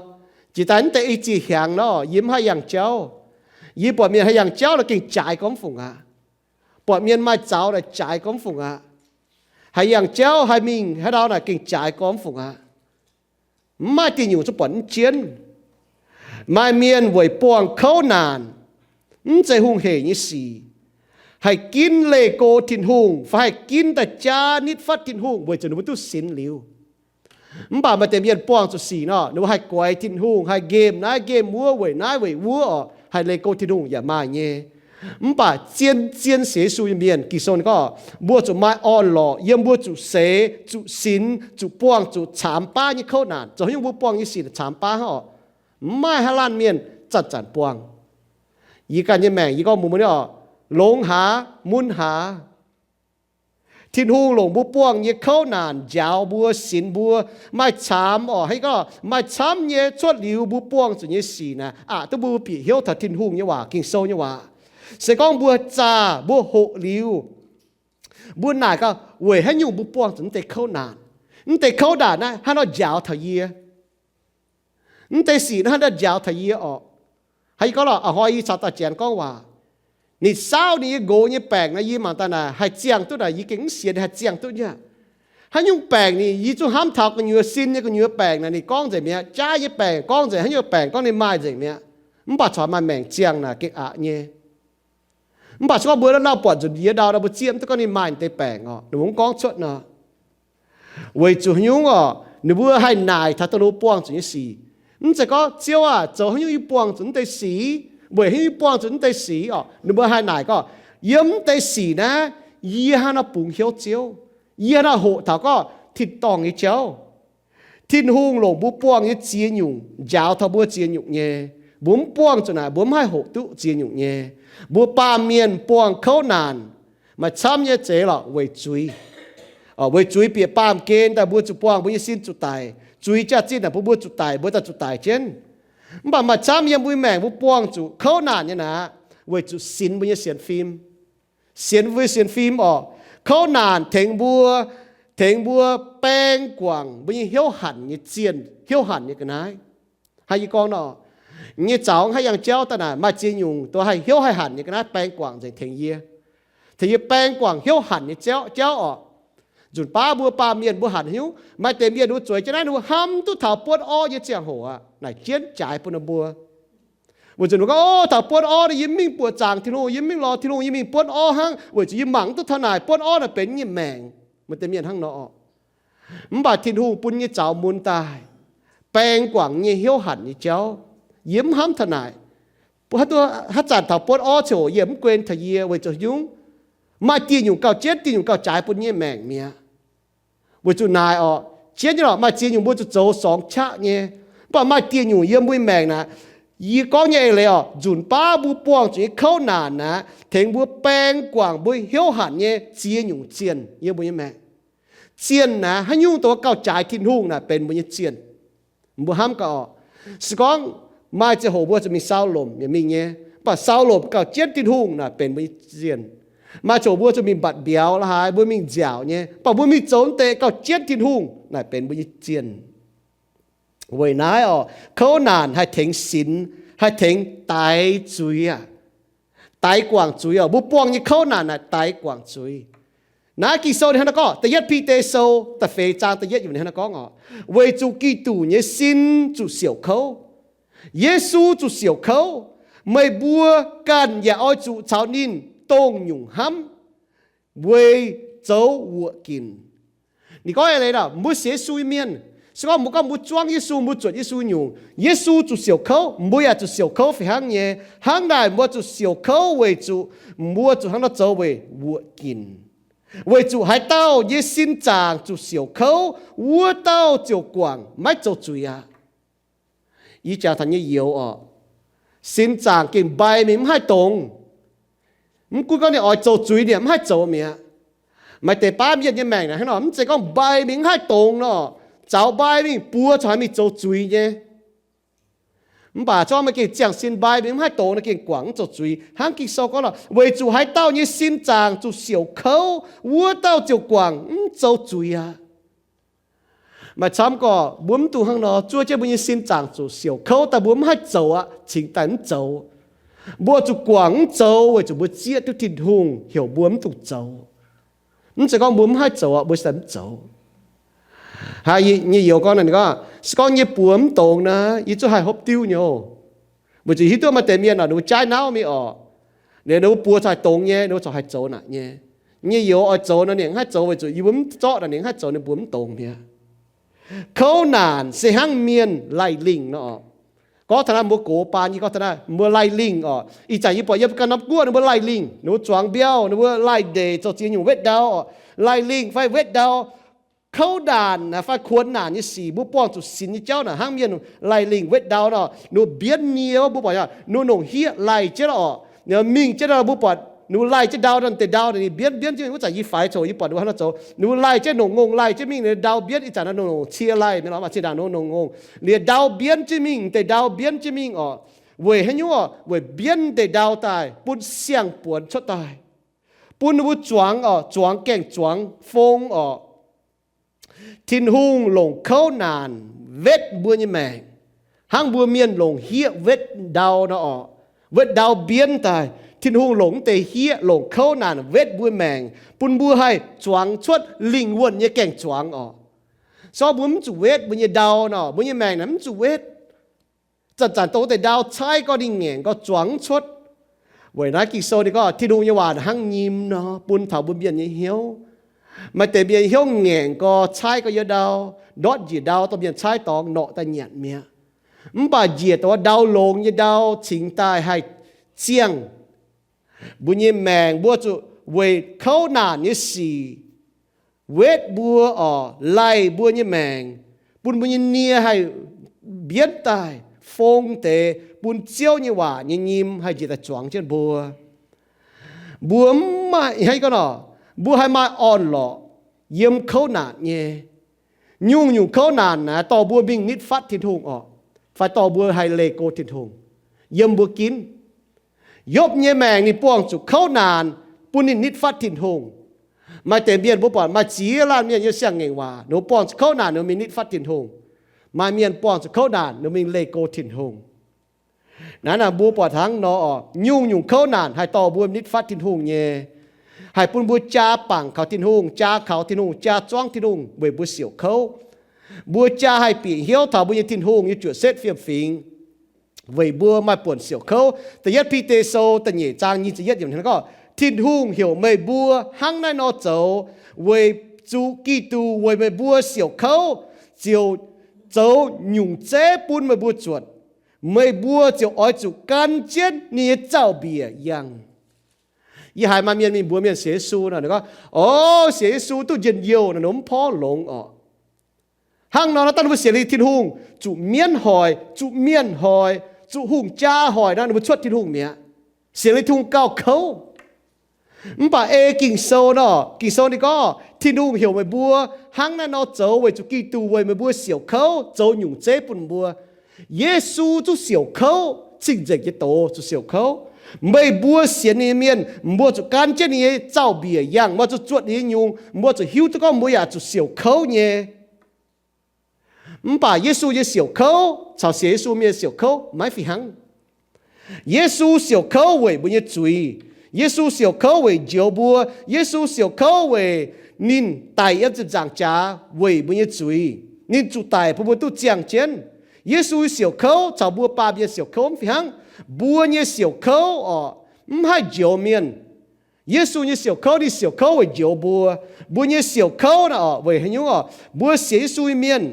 jiex daaih mv deix i ziex hnyangx nor, yie mv haih yangh jauv. Yie buatc mienh haih yangh jauv naaic gengh jaaix gormx fungc aqv. Buatc mienh maaih zaux naaic jaaix gormx fungc aqv. Haih yangh jauv, haih mingh haaix ndau naaic gengh jaaix gormx fungc aqv. Mv maaih diuh nyungc zuqc buatc mv jienv. Maaih mienh weic buangh kouv naanc, mv zeiz hungh heic nyei sic, haih ginv leih go Tin-Hungh fai haih ginv daaih jaa nitv fatv Tin-Hungh weic zuqc ninh mbuo duqv sinx liuz. Mv baac maaih deix mienh buangh zuqc sic nor, ninh mbuo haih guaix Tin-Hungh, haih nqemh naaiv nqemh wuov, weic naaiv weic wuov oc, haih leih go Tin-Hungh yaac maaih nyei. Mv baac zien-zien sienx Yesu nyei mienh, Ging-Sou ninh gorngv, mbuo zuqc maaih orn-lorqc yiem mbuo zuqc seix, zuqc sinx, zuqc buangh zuqc caamx baav nyei kouv naanc. Zoux haaix nyungc mbuo buangh nyei sic caamx baav hnangv oc. Mv maaih haaix laanh mienh zanc-zanc buangh. Yie ganh nyei maengc yie gorngv mbuox mbuo nyei oc, longx haaix mun haaix. Tin-Hungh longc mbuo buangh nyei kouv naanc njaaux mbuo, sinx mbuo, maaih caamx oc, haaix gorngv maaih camv nyei cuotv liuz mbuo buangh zuqc nyei sic naaic, aqc duqv mbuo bieqc hnyouv taux Tin-Hungh nyei waac, Ging-Sou nyei waac. Se gorngv mbuo zaah, mbuo hoqc liuz, mbuo naaic gaax weic haaix nyungc mbuo buangh zuqc mv deix kouv naanc. Mv deix kouv naanc naaiv hnangv nor njaaux taux yie. Mv deix sic naaiv hnangv nor njaaux taux yie oc. Haaix yie gorngv lorqc, a'hnoi yie caux dauh Janx gorngv waac, ninh saauv ninh nyei nqox nyei baengc naaic, yie mangc daaih naaic haih ziangh duqv naaic, yie gengh mv sienx ninh haih ziangh duqv nyei. Haaix nyungc baengc ninh, yie zungv hnamv taux gu'nyuoz sin nyei gu'nyuoz baengc naaic ninh gorngv nzengc mi'aqv. Jaav nyei baengc gorngv nzengc, haaix nyungc baengc gorngv ninh maaih nzengc mi'aqv. Mv baac corc maaih maengc ziangh naaic gengh aqc nyei. Mv baac se gorngv mbuo naaiv lauh buatc nzunc yie ndau naaic mbuo zieqv mv duqv gorngv ninh maaih deix baengc oc, ninh mbuo mv gorngv cuotv nor. Weic zuqc haaix nyungc oc, ninh mbuo haih naaic taux dongh ninh mbuo buangh zuqc nyei sic. Mv zeiz gorngv, Ziouv aah, zoux haaix nyungc yie buangh zuqc mv deix sic? Weic haaix nyungc yie buangh zuqc mv deix sic oc? Ninh mbuo haih naaic gorngv, yiem mv deix sic naaiv, yie hnangv naaiv bungx hnyouv Ziouv. Yie hnangv naaiv hoqc taux gorngv tin-dorngh nyei jauv. Tin-Hungh longc mbuo buangh nyei ziex nyungc njaaux taux mbuo ziex nyungc nyei. Mbuo mv buangh zuqc naaic, mbuo mv haih hoqc duqv ziex nyungc nyei. Mbuo baamh mienh buangh kouv naanc maaih camv nyei zeiz lorqc weic zuiz. Weic zuiz bieqc baamh gen daaih mbuo zuqc buangh mbuo nyei sin zuqc daic. Zuiz jaax-zinh naaic bun mbuo zuqc daic, mbuo daaih zuqc daic jienv. Mv baac maaih camv yiem mbuo maengc mbuo buangh zuqc kouv naanc nyei naaic, weic zuqc sinx mbuo nyei sienx fim. Sienx mbuo nyei sienx fim oc. Kouv naanc tengx mbuo, tengx mbuo baeng guangc mbuo nyei hnyouv hanc nyei zienh, hnyouv hanc nyei ga'naaiv. Hnangv yie gorngv nor, nyei zaux hnangv yangh jauv daaih naaic maaih ziex nyungc dongh haih hnyouv haih hanc nyei ga'naaiv baeng guangc nzengc tengx yie. Tengx yie baeng guangc hnyouv hanc nyei jauv, jauv oc. Nzunc baav mbuo baamh mienh mbuo hanc hnyouv, maaih deix mienh mbuo zueiz jienv naaiv ninh mbuo hnamv duqv taux buonv orv nyei ziangh hoc aqv, naaic jienv jaaix bun ninh mbuo. Weic zuqc ninh gorngv, o, taux buonv orv naaic yie mv mingh buoqc zaangc Tin-Hungh, yie mv mingh lorz Tin-Hungh, yie mingh buonv orv hnangv, weic zuqc yie mangc mv duqv taux naaic buonv orv naaic benx yie nyei maengc. Maaih deix mienh hnangv nor oc. Mv baac Tin-Hungh bun nyei zaux mun daaih, baeng guangc nyei hnyouv hanc nyei jauv. Yie mv hnamv taux naaic. Haaix zanc taux buonv orv ziouc yie mv guen taux yie weic zuqc nyungc, maaih dieh nyungc gauh jienv, dieh nyungc gauh jaaix bun nyei maengc mi'aqv. Weic zuqc naaic oc, jienv nyei lorqc, maaih ziex nyungc mbuo zuqc zoux sorngx qaqv nyei. Mv baac maaih dieh nyungc yiem mbuo nyei maengc naaic, yie gorngv nyei eix leiz oc, nzunc baav mbuo buangh zuqc nyei kouv naanc naaic, tengx mbuo baeng guangc mbuo hnyouv hanc nyei ziex nyungc zienh yiem mbuo nyei maengc. Zienh naaic, haaix nyungc dongh gauh jaaix Tin-Hungh naaic benx mbuo nyei zienh. Mbuo hnamv gaax oc. Se gorngv maaih ziangh hoc mbuo zuqc mingh sau lomc yaac mingh nyei, mv baac sau lomc gauh jienv Tin-Hungh naaic benx mbuo nyei zienh. Maaih ziangh mbuo zuqc mingh mbatc mbiauz la'haaix, mbuo mingh nziaauc nyei, mv baac mbuo mingh zoux deix gauh jienv Tin-Hungh naaic benx mbuo nyei zienh. Weic naaiv oc, kouv naanc haih tengx sinx, haih tengx daix zuiz aqv. Daix guangc zuiz oc. Mbuo buangh nyei kouv naanc naaic daix guangc zuiz. Naaiv Ging-Sou ninh hnangv naaiv gorngv, Da'yietv Bide Sou da'feix zaang da'yietv yiemc ninh hnangv naaiv gorngv oc, weic zuqc Giduc nyei sin zuqc siouc kouv. Yesu zuqc siouc kouv. Meih mbuo ganh yaac oix zuqc caux ninh dongh nyungc hnamv weic zoux wuoqc ginc. Ninh gorngv eix leiz nor, mbuo sienx Yesu nyei mienh, se gorngv mbuo gorngv mbuo zuangv Yesu, mbuo zuotc Yesu nyungc, Yesu zuqc siouc kouv, mbuo yaac zuqc siouc kouv fih hnangv nyei. Hnangv naaic mbuo zuqc siouc kouv weic zuqc mbuo zuqc hnangv nor zoux weic wuoqc ginc, weic zuqc haaix dauh nyei sin zaangc zuqc siouc kouv, wuov dauh ziouc guangc maiv zoux zuiz aqv. Yie jangx taux nyei youz oc, sin zaangc gengh mbai mingh mv haih dongz. Mv gunv gorngv ninh oix zoux zuiz ninh mv haih zoux mi'aqv. Maaih deix baav mienh nyei maengc naaic hnangv nor, mv zeiz gorngv mbai mingh mv haih dongz nor, zaux mbai mingh buo corc haih mingh zoux zuiz nyei. Mv baac zorqv meih gengh ziangh sin mbai mingh mv haih dongz nor, gengh guangc mv zoux zuiz. Hnangv Ging-Sou gorngv nor, weic zuqc haaix dauh nyei sin zaangc zuqc siouc kouv, wuov dauh ziouc guangc mv zoux zuiz aqv. Maaih camv gorqv mbuo mv dungx hnangv nor, zuov jienv mbuo nyei sin zaangc zuqc siouc kouv daaih mbuo mv haih zoux aqv, cingx daaih mv zoux. Mbuo zuqc guangc mv zoux weic zuqc mbuo zieqv duqv Tin-Hungh heuc mbuo mv dungx zoux. Mv zeiz gorngv mbuo mv haih zoux aqv, mbuo cingx daaih mv zoux. Haiz nyei youz gorngv naaic, ninh gorngv, se gorngv yie buoz mv dongz naaic, yie zungv haih hopv diuv nyei oc. Weic zuqc hiuv duqv maaih deix mienh oc, ninh mbuo jaaiv nauv mingh oc, ninh mbuo buoz corc haih dongz nyei, ninh mbuo corc haih zoux naaic nyei. Nyei youz oix zoux nor ninh mv haih zoux weic zuqc yie mbuo mv zorqv naaic, ninh mv haih zoux, ninh buoz mv dongz mi'aqv. Kouv naanc se hnangv mienh laih lingh nor oc. Gorngv taux naaiv mbuo gox baan, yie gorngv taux naaiv mbuo laih lingh oc. Ih zanc yie buatc yiem ganh norm guoqv ninh mbuo laih lingh, ninh mbuo zuangx mbiauh, ninh mbuo laih ndeic zoux ziex nyungc wetv ndau oc. Laih lingh fai wetv ndau, kouv naanc fai kuonx naanc nyei sic mbuo buangh zuqc sinx nyei jauv naaic hnangv mienh laih lingh wetv ndau nor, ninh mbuo mbienv nie wuov mbuo buatc ninh mbuo nongc hieqv laih jienv oc. Ninh mingh jienv nor mbuo buatc ninh mbuo laih jienv ndau nor, deix ndau ninh mbienv mbienv jienv mingh. Wuov zanc yie faix coc yie buatc ninh mbuo hnangv nor zoux, ninh mbuo laih jienv nongc ngongh laih jienv mingh, ndau mbienv. Ih zanc nongc nongc cie laih mingh lorz maaih zinh ndaangc nongc nongc ngongh, liuz ndau mbienv jienv mingh, deix ndau mbienv jienv mingh oc. Weic haaix nyungc oc? Weic mbienv deix ndau daaih bun siang-buonx cuotv daaih, bun ninh mbuo zuangx oc, zuangx gaengh zuangx fong oc. Tin-Hungh longc kouv naanc wetv mbuo nyei maengc, hnangv mbuo mienh longc hieqv wetv ndau nor oc. Wetv ndau mbienv daaih, Tin-Hungh longc mv deix hieqv, longc kouv naanc wetv mbuo maengc, bun mbuo haih zuangx cuotv lingh wuonh nyei gaeng-zuangx oc. Se gorngv mbuo mv zuqc wetv mbuo nyei ndau nor, mbuo nyei maengc naaic mv zuqc wetv, zanc-zanc dongh deix ndau caaiv gorngv ninh ngaengc gorngv zuangx mv cuotv. Weic naaiv Ging-Sou ninh gorngv Tin-Hungh nyei waac hnangv nyim nor bun taux mbuo mienh nyei hnyouv. Maaih deix mienh hnyouv ngaengc gorngv caaiv gorngv yiem ndau, ndortv njiec ndau, dongh mienh caaiv dorngx norqc daaih nyanc mi'aqv. Mv baac njiec dongh ndau longx nyei ndau cingx daaih haih ziangh mbuo nyei maengc. Mbuo zuqc weic kouv naanc nyei sic wetv mbuo oc, laih mbuo nyei maengc, bun mbuo nyei nie haih mbienv daaih fong deix, bun Ziouv nyei waac nyei nyim haih njiec daaih zuangx jienv mbuo. Mbuo mv maaih, ih hnangv gorngv nor, mbuo haih maaih orn-lorqc yiem kouv naanc nyei. Nyungc-nyungc kouv naanc naaic dorh mbuo mingh nitv fatv Tin-Hungh oc, fai dorh mbuo haih leih go Tin-Hungh yiem mbuo ginv. Yopv nyei maengc ninh buangh zuqc kouv naanc bun ninh nitv fatv Tin-Hungh. Maaih deix mienh mbuo buatc maaih ziex laanh mienh yiem siang-ngaengc waac, ninh mbuo buangh zuqc kouv naanc ninh mbuo mingh nitv fatv Tin-Hungh. Maaih mienh buangh zuqc kouv naanc ninh mbuo mingh leih go Tin-Hungh. Naaiv naaic mbuo buatc hnangv nor oc, nyungc-nyungc kouv naanc haih dorh mbuo nitv fatv Tin-Hungh nyei, haih bun mbuo jaa bangc kaux Tin-Hungh, jaa kaux Tin-Hungh, jaa zuangv Tin-Hungh weic mbuo siouc kouv. Mbuo jaa haih bieqc hnyouv taux mbuo nyei Tin-Hungh nyei juoqc setv fiem-fingx weic mbuo maaih buonc siouc kouv. Da'yietv Bide Sou da'nyeic zaang nyic ziepc yietv yiemc hnangv gorngv, Tin-Hungh heuc meih mbuo hnangv naaiv nor zoux, weic zuqc Giduc weic meih mbuo siouc kouv, ziouc zoux nyungc zeiv bun meih mbuo zuotc. Meih mbuo ziouc oix zuqc gan jienv ninh nyei zaux-mbiec yangh. Yie haiz maaih mienh mingh mbuox mienh sienx Yesu nor, ninh gorngv, o, sienx Yesu duqv njien-youh nor, ninh mv porv longx oc. Hnangv nor, dangh ninh mbuo sienx liuz Tin-Hungh, zuqc mienv hoic, zuqc mienh hoic, zuqc hungh jaa hoic nor, ninh mbuo cuotv Tin-Hungh mi'aqv. Sienx liuz Tin-Hungh gauh kouv. Mv baac ei Ging-Sou nor, Ging-Sou ninh gorngv, Tin-Hungh heuc meih mbuo hnangv naaiv nor zoux weic zuqc Giduc weic meih mbuo siouc kouv, zoux nyungc zeiv bun mbuo. Yesu zuqc siouc kouv, cing-nzengc nyei doz zuqc siouc kouv. Meih mbuo sienx ninh nyei mienh, mbuo zuqc gan jienv ninh nyei zaux-mbiec yangh, mbuo zuqc zuotc ninh nyei nyungc, mbuo zuqc hiuv duqv gorngv mbuo yaac zuqc siouc kouv nyei. Mv baac Yesu nyei siouc kouv caux sienx Yesu mienh siouc kouv maiv fih hnangv. Yesu siouc kouv weic mbuo nyei zuiz. Yesu siouc kouv weic njoux mbuo. Yesu siouc kouv weic ninh daic yiem ziepc nzaangc jaax weic mbuo nyei zuiz. Ninh zuqc daic bun mbuo duqv ziangh jienv. Yesu siouc kouv caux mbuo baamh mienh siouc kouv mv fih hnangv. Mbuo nyei siouc kouv orqc, mv haih njoux mienh. Yesu nyei siouc kouv, ninh siouc kouv weic njoux mbuo. Mbuo nyei siouc kouv naaic orqc, weic haaix nyungc orqc? Mbuo sienx Yesu nyei mienh,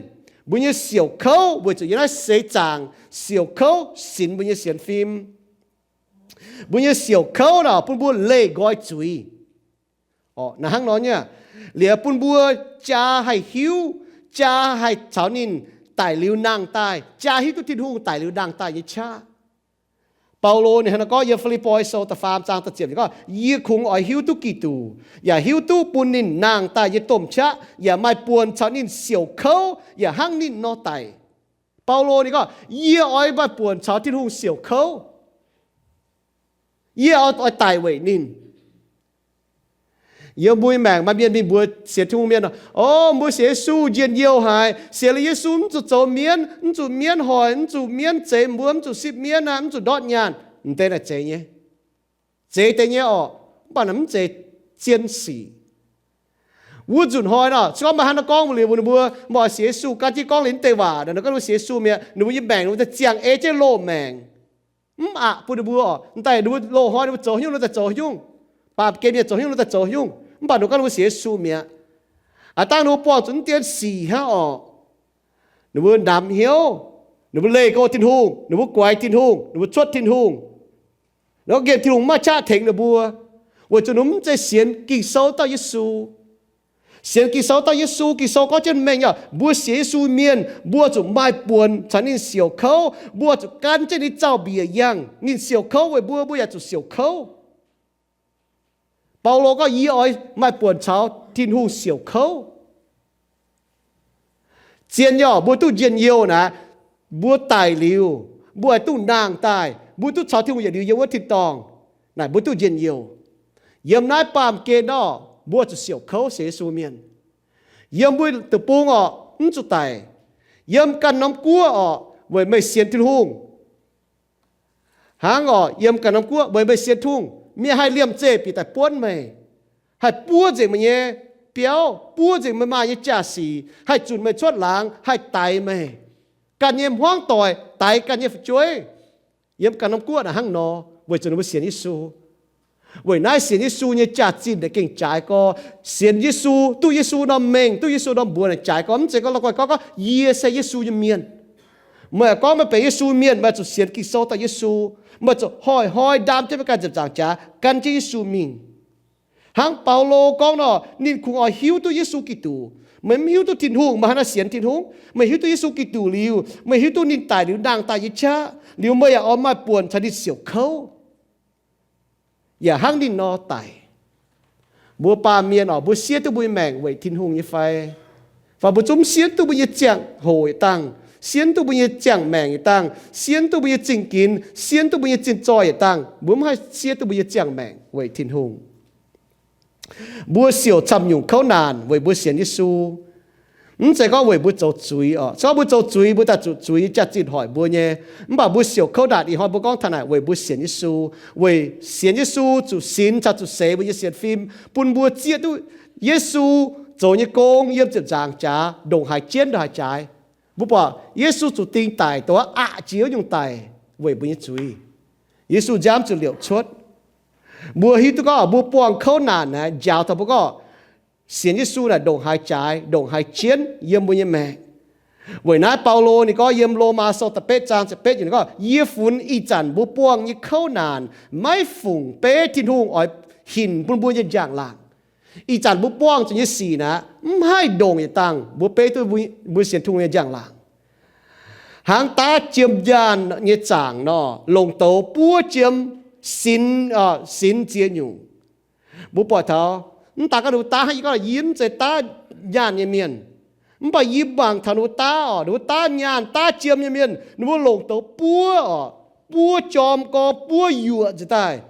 mbuo nyei siouc kouv weic zuqc yiem naaiv seix zaangc siouc kouv sinx mbuo nyei sienx fim. Mbuo nyei siouc kouv naaic orqc, bun mbuo leih nqoi zuiz. Orqc, naaiv hnangv nor nyei, liuz bun mbuo jaa haih hiuv, jaa haih caux ninh daic liuz nangh daaih, jaa hiuv duqv Tin-Hungh daic liuz nangh daaih nyei qaqv. Baulo ninh hnangv nor gorngv yiem Fi^lipv^poi Sou da'faam zaang da'ziepc, ninh gorngv, Yie kungx oix hiuv duqv Giduc, yaac hiuv duqv bun ninh nangh daaih nyei domh qaqv, yaac maaih buonc caux ninh siouc kouv yaac hnangv ninh nor daic. Baulo ninh gorngv, Yie oix maaih buonc caux Tin-Hungh siouc kouv. Yie oix, oix daic weic ninh. Yiem mbuo nyei maengc maaih mienh mingh mbuox sienx Tin-Hungh mienh, O, mbuo sienx Yesu njien-youh haic. Sienx liuz Yesu mv zuqc zoux mienv, mv zuqc mienv hoic, mv zuqc mienv zeix mbuo, mv zuqc sipv mienv aqv, mv zuqc ndortv nyaanh. M'deix naaic zeiz nyei. Zeiz deix nyei orqc, mv baac naaic mv zeiz zien sic. Wuov nzunc hnoi nor, se gorngv meih hnangv naaiv gorngv liuz mbuox ninh mbuo, meih oix sienx Yesu, gan jienv gorngv liuz naaiv deix waac, ninh gorngv ninh mbuo sienx Yesu mi'aqv, ninh mbuo nyei maengc ninh mbuo daaih ziangh ei jienv loz-maengc. Mv aqc bun ninh mbuo orqc, daaih ninh mbuo loz-hnoi ninh mbuo zoux haaix nyungc, ninh mbuo daaih zoux haaix nyungc. Baamh gen mienh zoux haaix nyungc, ninh mbuo daaih zoux haaix nyungc. Mv baac ninh mbuo gorngv ninh mbuo sienx Yesu mi'aqv. Aav dangh ninh mbuo buangh zuqc naaiv dien sic hnangv orqc, ninh mbuo namx hnyouv, ninh mbuo leih go Tin-Hungh, ninh mbuo guaix Tin-Hungh, ninh mbuo cuotv Tin-Hungh. Nor nqemh Tin-Hungh mv maaih qaqv tengx ninh mbuo, weic zuqc ninh mbuo mv zeiz sienx Ging-Sou dauh Yesu. Sienx Ging-Sou dauh Yesu, Ging-Sou gorngv jienv mengh nyei, mbuo sienx Yesu mienh, mbuo zuqc maaih buonc caux ninh siouc kouv, mbuo zuqc gan jienv ninh zaux-mbiec yangh. Ninh siouc kouv weic mbuo, mbuo yaac zuqc siouc kouv. Baulo gorngv, Yie oix maaih buonc caux Tin-Hungh siouc kouv. Zien nyei orqc, mbuo duqv njien-youh naaic, mbuo daic liuz, mbuo haih duqv nangh daaih, mbuo duqv caux Tin-Hungh yietc liuz yiem wuov tin-dorngh. Naaic mbuo duqv njien-youh. Yiem naaiv baamh gen orqc, mbuo zuqc siouc kouv sienx Yesu mienh. Yiem mbuo deic-bung orqc, mv zuqc daic. Yiem ganh norm guoqv orqc, weic meih sienx Tin-Hungh. Hnangv orqc, yiem ganh norm guoqv weic meih sienx Tin-Hungh, mienh haih liemh zeih bieqc daaih buonv meih, haih buov nzengc meih nyei biauv, buov nzengc meih maaih nyei jaa-sic, haih zunc meih cuotv laangz, haih daix meih. Ganh nyei hmuangv doic daix ganh nyei fu'jueiv. Yiem ganh norm guoqv naaic hnangv nor, weic zuqc ninh mbuo sienx Yesu. Weic naaiv sienx Yesu nyei jaax-zinh naaic gengh jaaix gorx. Sienx Yesu, duqv Yesu norm mengh, duqv Yesu norm mbuox naaic jaaix gorx. Mv zeiz gorngv la'guaih gorngv, gorngv yie se Yesu nyei mienh. Meih gorngv meih benx Yesu mienh, meih zuqc sienx Ging-Sou dauh Yesu. Meih zuqc hnoi-hnoi ndaam jienv meih ganh ziepc nzaangc jaax gan jienv Yesu mingh. Hnangv Baulo gorngv nor, ninh kungx oix hiuv duqv Yesu Giduc. Meih mv hiuv duqv Tin-Hungh, meih hnangv naaiv sienx Tin-Hungh. Meih hiuv duqv Yesu Giduc liuz, meih hiuv duqv ninh daic liuz nangh daaih nyei qaqv liuz, meih yaac oix maaih buonc caux ninh siouc kouv. Yaac hnangv ninh nor daic. Mbuo baamh mienh orqc, mbuo siev duqv mbuo nyei maengc weic Tin-Hungh nyei fai? Fai mbuo zungv siev duqv mbuo nyei ziangh hoc yietc dangh, siev duqv mbuo nyei ziangh maengc yietc dangh, siev duqv mbuo nyei zingh ginx, siev duqv mbuo nyei zinh zoih yietc dangh, mbuo mv haih siev duqv mbuo nyei ziangh maengc weic Tin-Hungh. Mbuo siouc camv nyungc kouv naanc weic mbuo sienx Yesu. Mv zeiz gorngv weic mbuo zoux zuiz orqc. Se gorngv mbuo zoux zuiz, mbuo daaih zuqc zuiz nyei jaax-zinh hoic mbuo nyei. Mv baac mbuo siouc kouv naanc ih hnoi mbuo gorngv taux naaic weic mbuo sienx Yesu, weic sienx Yesu zuqc sinx caux zuqc seix mbuo nyei sienx fim, bun mbuo zieqv duqv Yesu zoux nyei gong yiem ziepc nzaangc jaax ndongc haaix jienv ndongc haaix jaaix. Mbuo buatc Yesu zuqc ding daic, dongh aqc jiex wuov nyungc daic weic mbuo nyei zuiz. Yesu nziaamv zuqc liouc cuotv. Mbuo hiuv duqv gorngv mbuo buangh kouv naanc naaic njaaux taux mbuo gorngv sienx Yesu naaic ndongc haaix jaaix, ndongc haaix jienv yiem mbuo nyei maengc. Weic naaiv Baulo ninh gorngv yiem Lomaa Sou da'betv zaang ziepc betv yiemc ninh gorngv, Yie funx ih zanc mbuo buangh nyei kouv naanc maiv fungc beiv Tin-Hungh oix hinc bun mbuo nyei njang-laangc. Ih zanc mbuo buangh zuqc nyei sic naaic mv haih ndongc yietc dangh mbuo beiv duqv mbuo sienx Tin-Hungh nyei njang-laangc. Hnangv daav jiem nyaanh nyei zaangc nor, longc douz buov jiem sinx, sinx ziex nyungc. Mbuo buatc taux mv daaih gorngv ninh mbuo daav hnangv yie gorngv, yie mv zeiz daav nyaanh nyei mienh. Mv baac yie mangc taux ninh mbuo daav orqc, ninh mbuo daav nyaanh daav jiem nyei mienh, ninh mbuo longc douz buov orqc, buov jorm gorx, buov yuoqc njiec daaih,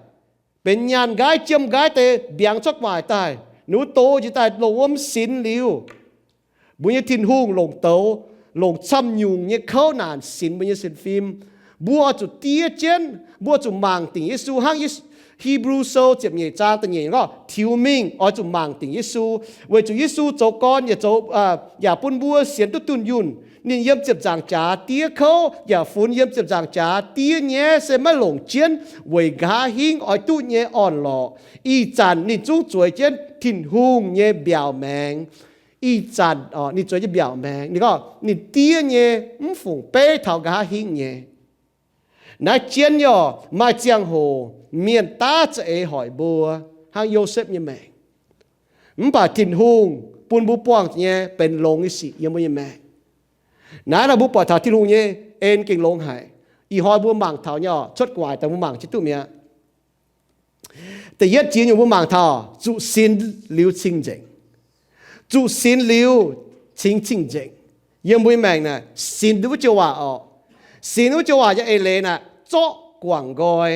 benx nyaanh nqaiv jiem nqaiv deix mbiaangx cuotv waaic daaih, ninh mbuo dox njiec daaih longc wuom sinx liuz, mbuo nyei Tin-Hungh longc douz, longc camv nyungc nyei kouv naanc sinx mbuo nyei sienx fim. Mbuo oix zuqc diev jienv, mbuo oix zuqc mangc dingc Yesu hnangv Ye- Hipv^lu Sou ziepc nyeic zaang da'nyeic gorngv, tiux mingh oix zuqc mangc dingc Yesu, weic zuqc Yesu zoux gorn yaac zoux, yaac bun mbuo sienx duqv dunh yunh. Ninh yiem ziepc nzaangc jaax diev kouv yaac funx yiem ziepc nzaangc jaax diev nyaiv se maiv longc jienv weic nqa'haav hingv oix duqv nyei orn-lorqc. Ih zanc ninh zungv zueiz jienv Tin-Hungh nyei mbiaauc maengx. Ih zanc ninh zueiz jienv mbiaauc maengx. Ninh gorngv ninh diev nyei mv fungc beiv taux nqa'haav hingv nyei. Naaiv jienv yaac maaih ziangh hoc mienh daav za'eix hoic mbuo, hnangv Yosepv nyei maengc. Mv baac Tin-Hungh bun mbuo buangh nyei benx longx nyei sic yiem mbuo nyei maengc. Naaiv nor mbuo buatc taux Tin-Hungh nyei en gengh longx haic. Ih hnoi mbuo mangc taux nyei, cuotv gu'nguaaic daaih mbuo mangc jienv duqv mi'aqv. Da'yietv jiex nyungc mbuo mangc taux zuqc sinx liuz cing-nzengc. Zuqc sinx liuz cingx cing-nzengc. Yiem mbuo nyei maengc naaic, sinx wuov joux waac orqc, sinx wuov joux waac nyei eix leiz naaic, zorqv guangc nqoi,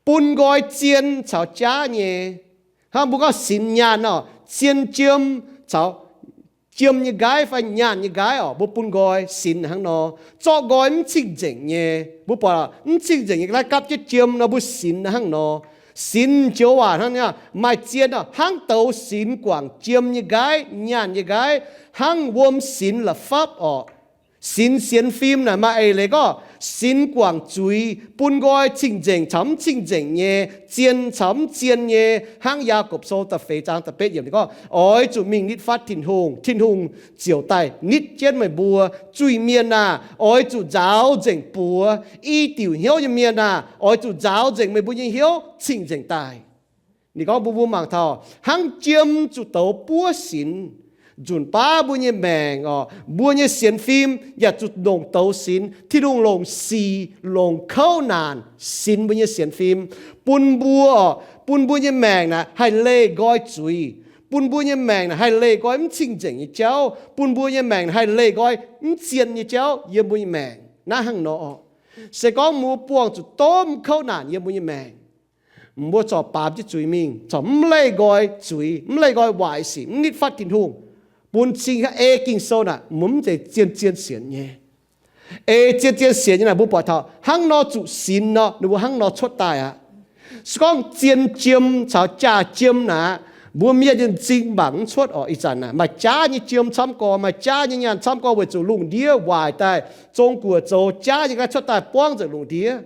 bun nqoi zien caux jaav nyei. Hnangv mbuo gorngv sinx nyaanh orqc, zien jiem caux jiem nyei nqaiv fai nyaanh nyei nqaiv orqc, mbuo bun nqoi sinx hnangv nor. Zorqv nqoi mv cing-nzengc nyei, mbuo buatc mv cing-nzengc nyei ga'naaiv gapv jienv jiem nor, mbuo sinx hnangv nor. Sinx joux waac hnangv naaiv, maaih zien orqc, hnangv douz sinx guangc jiem nyei nqaiv, nyaanh nyei nqaiv, hnangv wuom sinx la'fapv orqc. Sinx sienx fim naaic maaih eix leiz gorngv sinx guangc zuiz, bun nqoi cing-nzengc caux mv cing-nzengc nyei, zien caux mv zien nyei, hnangv Yaagorpc Sou da'feix zaang da'betv yiemc ninh gorngv, oix zuqc mingh nitv fatv Tin-Hungh, Tin-Hungh ziouc daaih nitv jienv meih mbuo. Zuiz-mienh aah! Oix zuqc nzaaux nzengc buoz, i diuc hnyouv nyei mienh aah! Oix zuqc nzaaux nzengc meih mbuo nyei hnyouv cing-nzengc daaih. Ninh gorngv mbuo, mbuo mangc taux hnangv jiem zuqc douz buov sinx, nzunc baav mbuo nyei maengc orqc, mbuo nyei sienx fim yaac zuqc longc douz sinx. Tin-Hungh longc sic, longc kouv naanc sinx mbuo nyei sienx fim, bun mbuo orqc, bun mbuo nyei maengc naaic haih leih nqoi zuiz, bun mbuo nyei maengc naaic haih leih nqoi mv cing-nzengc nyei jauv, bun mbuo nyei maengc naaic haih leih nqoi mv zien nyei jauv yiem mbuo nyei maengc naaiv hnangv nor orqc. Se gorngv mbuo buangh zuqc domh kouv naanc yiem mbuo nyei maengc, mbuo corc baamz jienv zuiz mingh, corc mv leih nqoi zuiz, mv leih nqoi waaic sic, mv nitv fatv Tin-Hungh, bun cing ei Ging-Sou naaic mbuo mv zeiz zien-zien sienx nyei. Ei zien-zien sienx nyei naaic mbuo buatc taux hnangv nor zuqc sinx nor, ninh mbuo hnangv nor cuotv daaih aqv. Se gorngv zien jiem caux jaax jiem naaic, mbuo mienh nyei m'zing mangc mv cuotv orqc. Ih zanc naaic maaih jaav nyei jiem camv gorx, maaih jaav nyei nyaanh camv gorx weic zuqc lungh ndiev waaic daaih, zong guoqv zoux jaav nyei ga'naaiv cuotv daaih buangv nzengc lungh ndiev.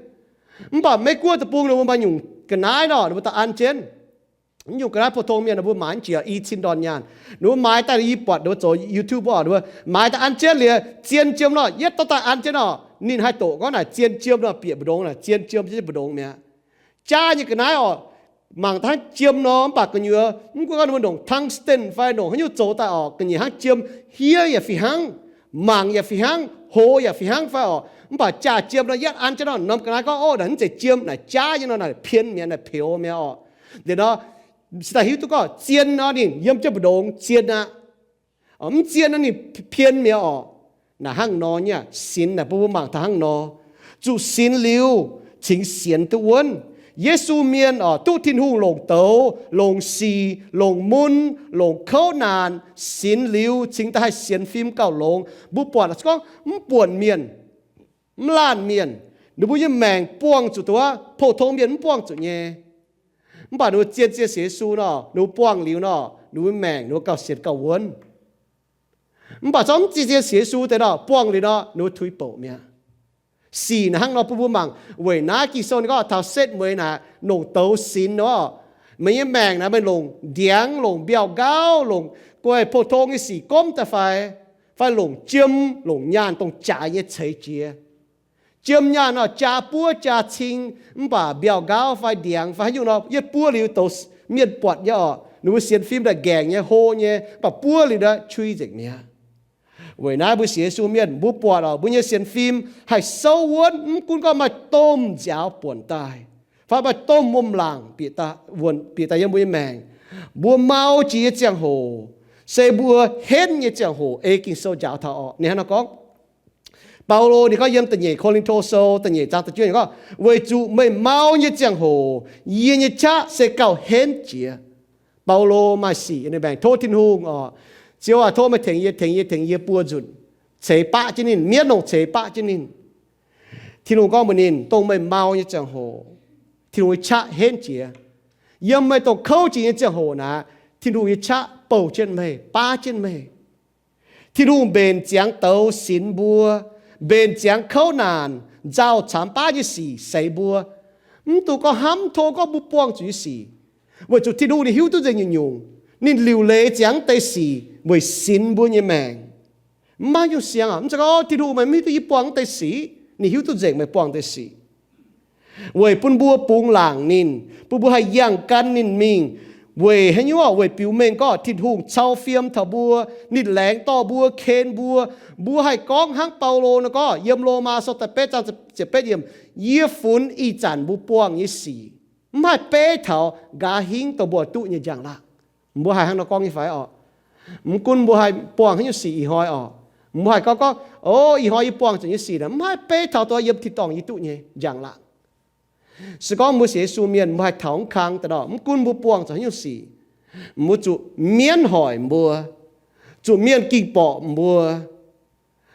Mv baac Meiv-Guoqv deic-bung ninh mbuo maaih nyungc ga'naaiv nor, ninh mbuo daaih an jienv. Nyungc ga'naaiv pou-tong mienh ninh mbuo maaiz jiex i cin ndorn nyaanh, ninh mbuo maaiz daaih i buatc ninh mbuo zoux YouTube orqc, ninh mbuo maaiz daaih an jienv liuz, zien jiem nor yietv dorh daaih an jienv orqc, ninh haih doqc gorngv naaic zien jiem nor bieqc mbu'ndongx naaic, zien jiem jienv mbu'ndongx mi'aqv. Jaav nyei ga'naaiv orqc, mangc hnangv jiem nor, mv baac gu'nyuoz mv gunv gorngv ninh mbuo ndongc tungsten fai ndongc haaix nyungc zoux daaih orqc, ga'nyiec hnangv jiem, hiev yaac fih hnangv, mangc yaac fih hnangv, hoz yaac fih hnangv fai orqc. Mv baac jaav jiem nor yietv an jienv nor, norm ga'naaiv gorngv, ov, naaic mv zeiz jiem, naaic jaav nyei nor, naaic pien mi'aqv, naaic peux mi'aqv orqc. Liuz nor, se daaih hiuv duqv gorngv zien nor ninh yiem jienv mbu'ndongx zien aqv. Mv zien nor ninh pien mi'aqv orqc. Naaic hnangv nor nyei, sinx naaic bun mbuo mangc taux hnangv nor. Zuqc sinx liuz cingx sienx duqv wuonv. Yesu mienh orqc, duqv Tin-Hungh longc douz, longc sic, longc mun, longc kouv naanc, sinx liuz cingx daaih haih sienx fim gauh longx. Mbuo buatc gorngv mv buonc mienh, mv laanh mienh, ninh mbuo nyei maengc buangh zuqc duqv, pou-tong mienh mv buangh zuqc nyei. Mv baac ninh mbuo zien-zien sienx Yesu nor, ninh mbuo buangh liuz nor, ninh mbuo maengc ninh mbuo gauh sienx gauh wuonv. Mv baac zorqv mv zien-zien sienx Yesu deix nor, buangh liuz nor, ninh mbuo tuix bouc mi'aqv. Sic naaic hnangv nor bun mbuo mangc. Weic naaiv Ging-Sou ninh gorngv taux setv mueiz naaic longc douz sinx nor, meih nyei maengc naaic meih longc ndiangx, longc mbiauh nqaauv, longc guaih pou-tong nyei sic gomv daaih fai, fai longc jiem, longc nyaanh dongh jaaix nyei ceix jiez. Jiem nyaanh nor, jaa buov jaa cing, mv baac mbiauh nqaauv fai ndiangx fai haaix nyungc nor, yietv buov liuz douz mienh buatc nyei orqc, ninh mbuo sienx fim daaih nqaengc nyei, hlo nyei, mv baac buov liuz nor, cui nzengc mi'aqv. Weic naaiv mbuo sienx Yesu mienh, mbuo buatc orqc, mbuo nyei sienx fim haih souv wuonv, mv gunv gorngv maaih domh nziaaux buonc daaih, fai maaih domh wuom-laangc bieqc daaih yiem mbuo nyei maengc. Mbuo mau jiex nyei ziangh hoc, se mbuo henv nyei ziangh hoc, ei Ging-Sou njaaux taux orqc. Ninh hnangv nor gorngv, Baulo ninh gorngv yiem da'nyeic Ko^lin^to Sou da'nyeic zaang da'juov ninh gorngv, weic zuqc meih mau nyei ziangh hoc yie nyei qaqv se gauh henv jiex. Baulo maaih sic ninh maengc tov Tin-Hungh oc, Ziouv aac, tov meih tengx yie, tengx yie, tengx yie buo nzunc ceix baqv jienv ninh, mienv longc ceix baqv jienv ninh. Tin-Hungh gorngv mbuox ninh, dongh meih mau nyei ziangh hoc, Tin-Hungh nyei qaqv henv jiex. Yiem meih dongh kouv jiex nyei ziangh hoc naaic, Tin-Hungh nyei qaqv bouh jienv meih, baav jienv meih. Tin-Hungh mbenc ziangx douz sinx mbuo, mbenc ziangx kouv naanc, nzauh camx baav nyei sic seix mbuo. Mv dungx gorngv hnamv tov gorngv mbuo buangh zuqc nyei sic, weic zuqc Tin-Hungh ninh hiuv duqv nzengc nyungc-nyungc. Ninh liuc leiz ziangx deix sic weic sinx mbuo nyei maengc. Mv maaih nyungc siang aqv. Mv zeiz gorngv Tin-Hungh meih mv hiuv duqv yie buangh deix sic. Ninh hiuv duqv nzengc meih buangh deix sic, weic bun mbuo bungx laangc ninh, bun mbuo haih yangh gan ninh mingh. Weic haaix nyungc? Weic biux mengh gorngv Tin-Hungh cau fiem taux mbuo, ninh laengz dorh mbuo, ken mbuo. Mbuo haih gorngv hnangv Baulo nor gorngv yiem Lomaa Sou da'betv zaang ziepc betv yiemc, yie funx ih zanc mbuo buangh nyei sic mv haih beiv taux nqa'haav hingv dongh mbuo duqv nyei njang-laangc. Mbuo haih hnangv nor gorngv nyei fai orqc? Mv gunv mbuo haih buangh haaix nyungc sic ih hnoi orqc, mbuo haih gorngv gorngv, o, ih hnoi yie buangh zuqc nyei sic naaic mv haih beiv taux dongh yiem tin-dorngh yie duqv nyei njang-laangc. Se gorngv mbuo sienx Yesu mienh mbuo haih taux mv kang daaih nor, mv gunv mbuo buangh zuqc haaix nyungc sic, mbuo zuqc mienv hoic mbuo, zuqc mienh ging borqc mbuo.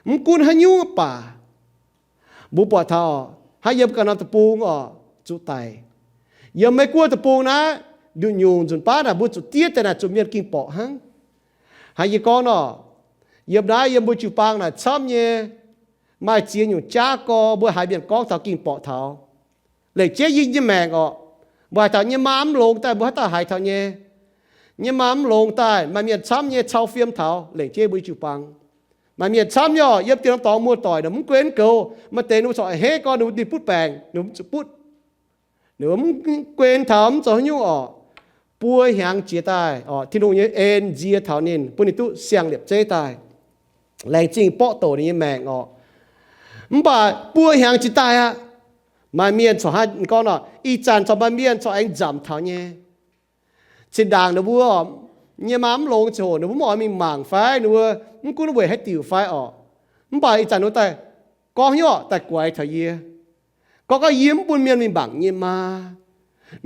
Mv gunv haaix nyungc baac, mbuo buatc taux hnangv yiem ganh norm deic-bung orqc, zuqc daic. Yiem Meiv-Guoqv deic-bung naaiv, nduqc nyungc nzunc baav naaic mbuo zuqc diev daaih naaic zuqc mienh ging borqc hnangv. Hnangv yie gorngv nor, yiem naaiv yiem mbuo jiu-baang naaic camv nyei, maaih ziex nyungc jaav gorx mbuo haiz mienh gorngv taux ging borqc taux. Lengc jeiv yie nyei maengc orqc, mbuo haiz taux nyei maa mv longx daaih mbuo haaix dauh haiz taux nyei. Nyei maa mv longx daaih maaih mienh camv nyei cau fiem taux lengc jeiv mbuo jiu-baang. Maaih mienh camv nyei orqc, yiem dien norm dorngx muoz-doic ninh mv guen goux, maaih deix ninh mbuo corc a'hneiv gorn ninh mbuo ninh butv baengc, ninh mbuo mv zuqc butv. Ninh mbuo mv guen taux mv zoux haaix nyungc orqc. Buo hnyangx jiex daaih orqc, Tin-Hungh nyei en nzie taux ninh, bun ninh duqv siang-liepc zeiv daaih. Laengz zingh borqv doc ninh nyei maengc orqc. Mv baac buo hnyangx jiex daaih aqv, maaih mienh corc hnangv gorngv nor, ih zanc corc maaih mienh corc aengx nzamc taux nyei. Zinh ndaangc ninh mbuo nyei maa mv longx ziangh hoc ninh mbuo mv oix mingh mangc fai ninh mbuo mv gunv weic haaix diuc fai orqc. Mv baac ih zanc ninh mbuo daaih gorngv hnyouv daaih guaix taux yie. Gorngv gorngv yie mv bun mienh mingh mangc nyei maa.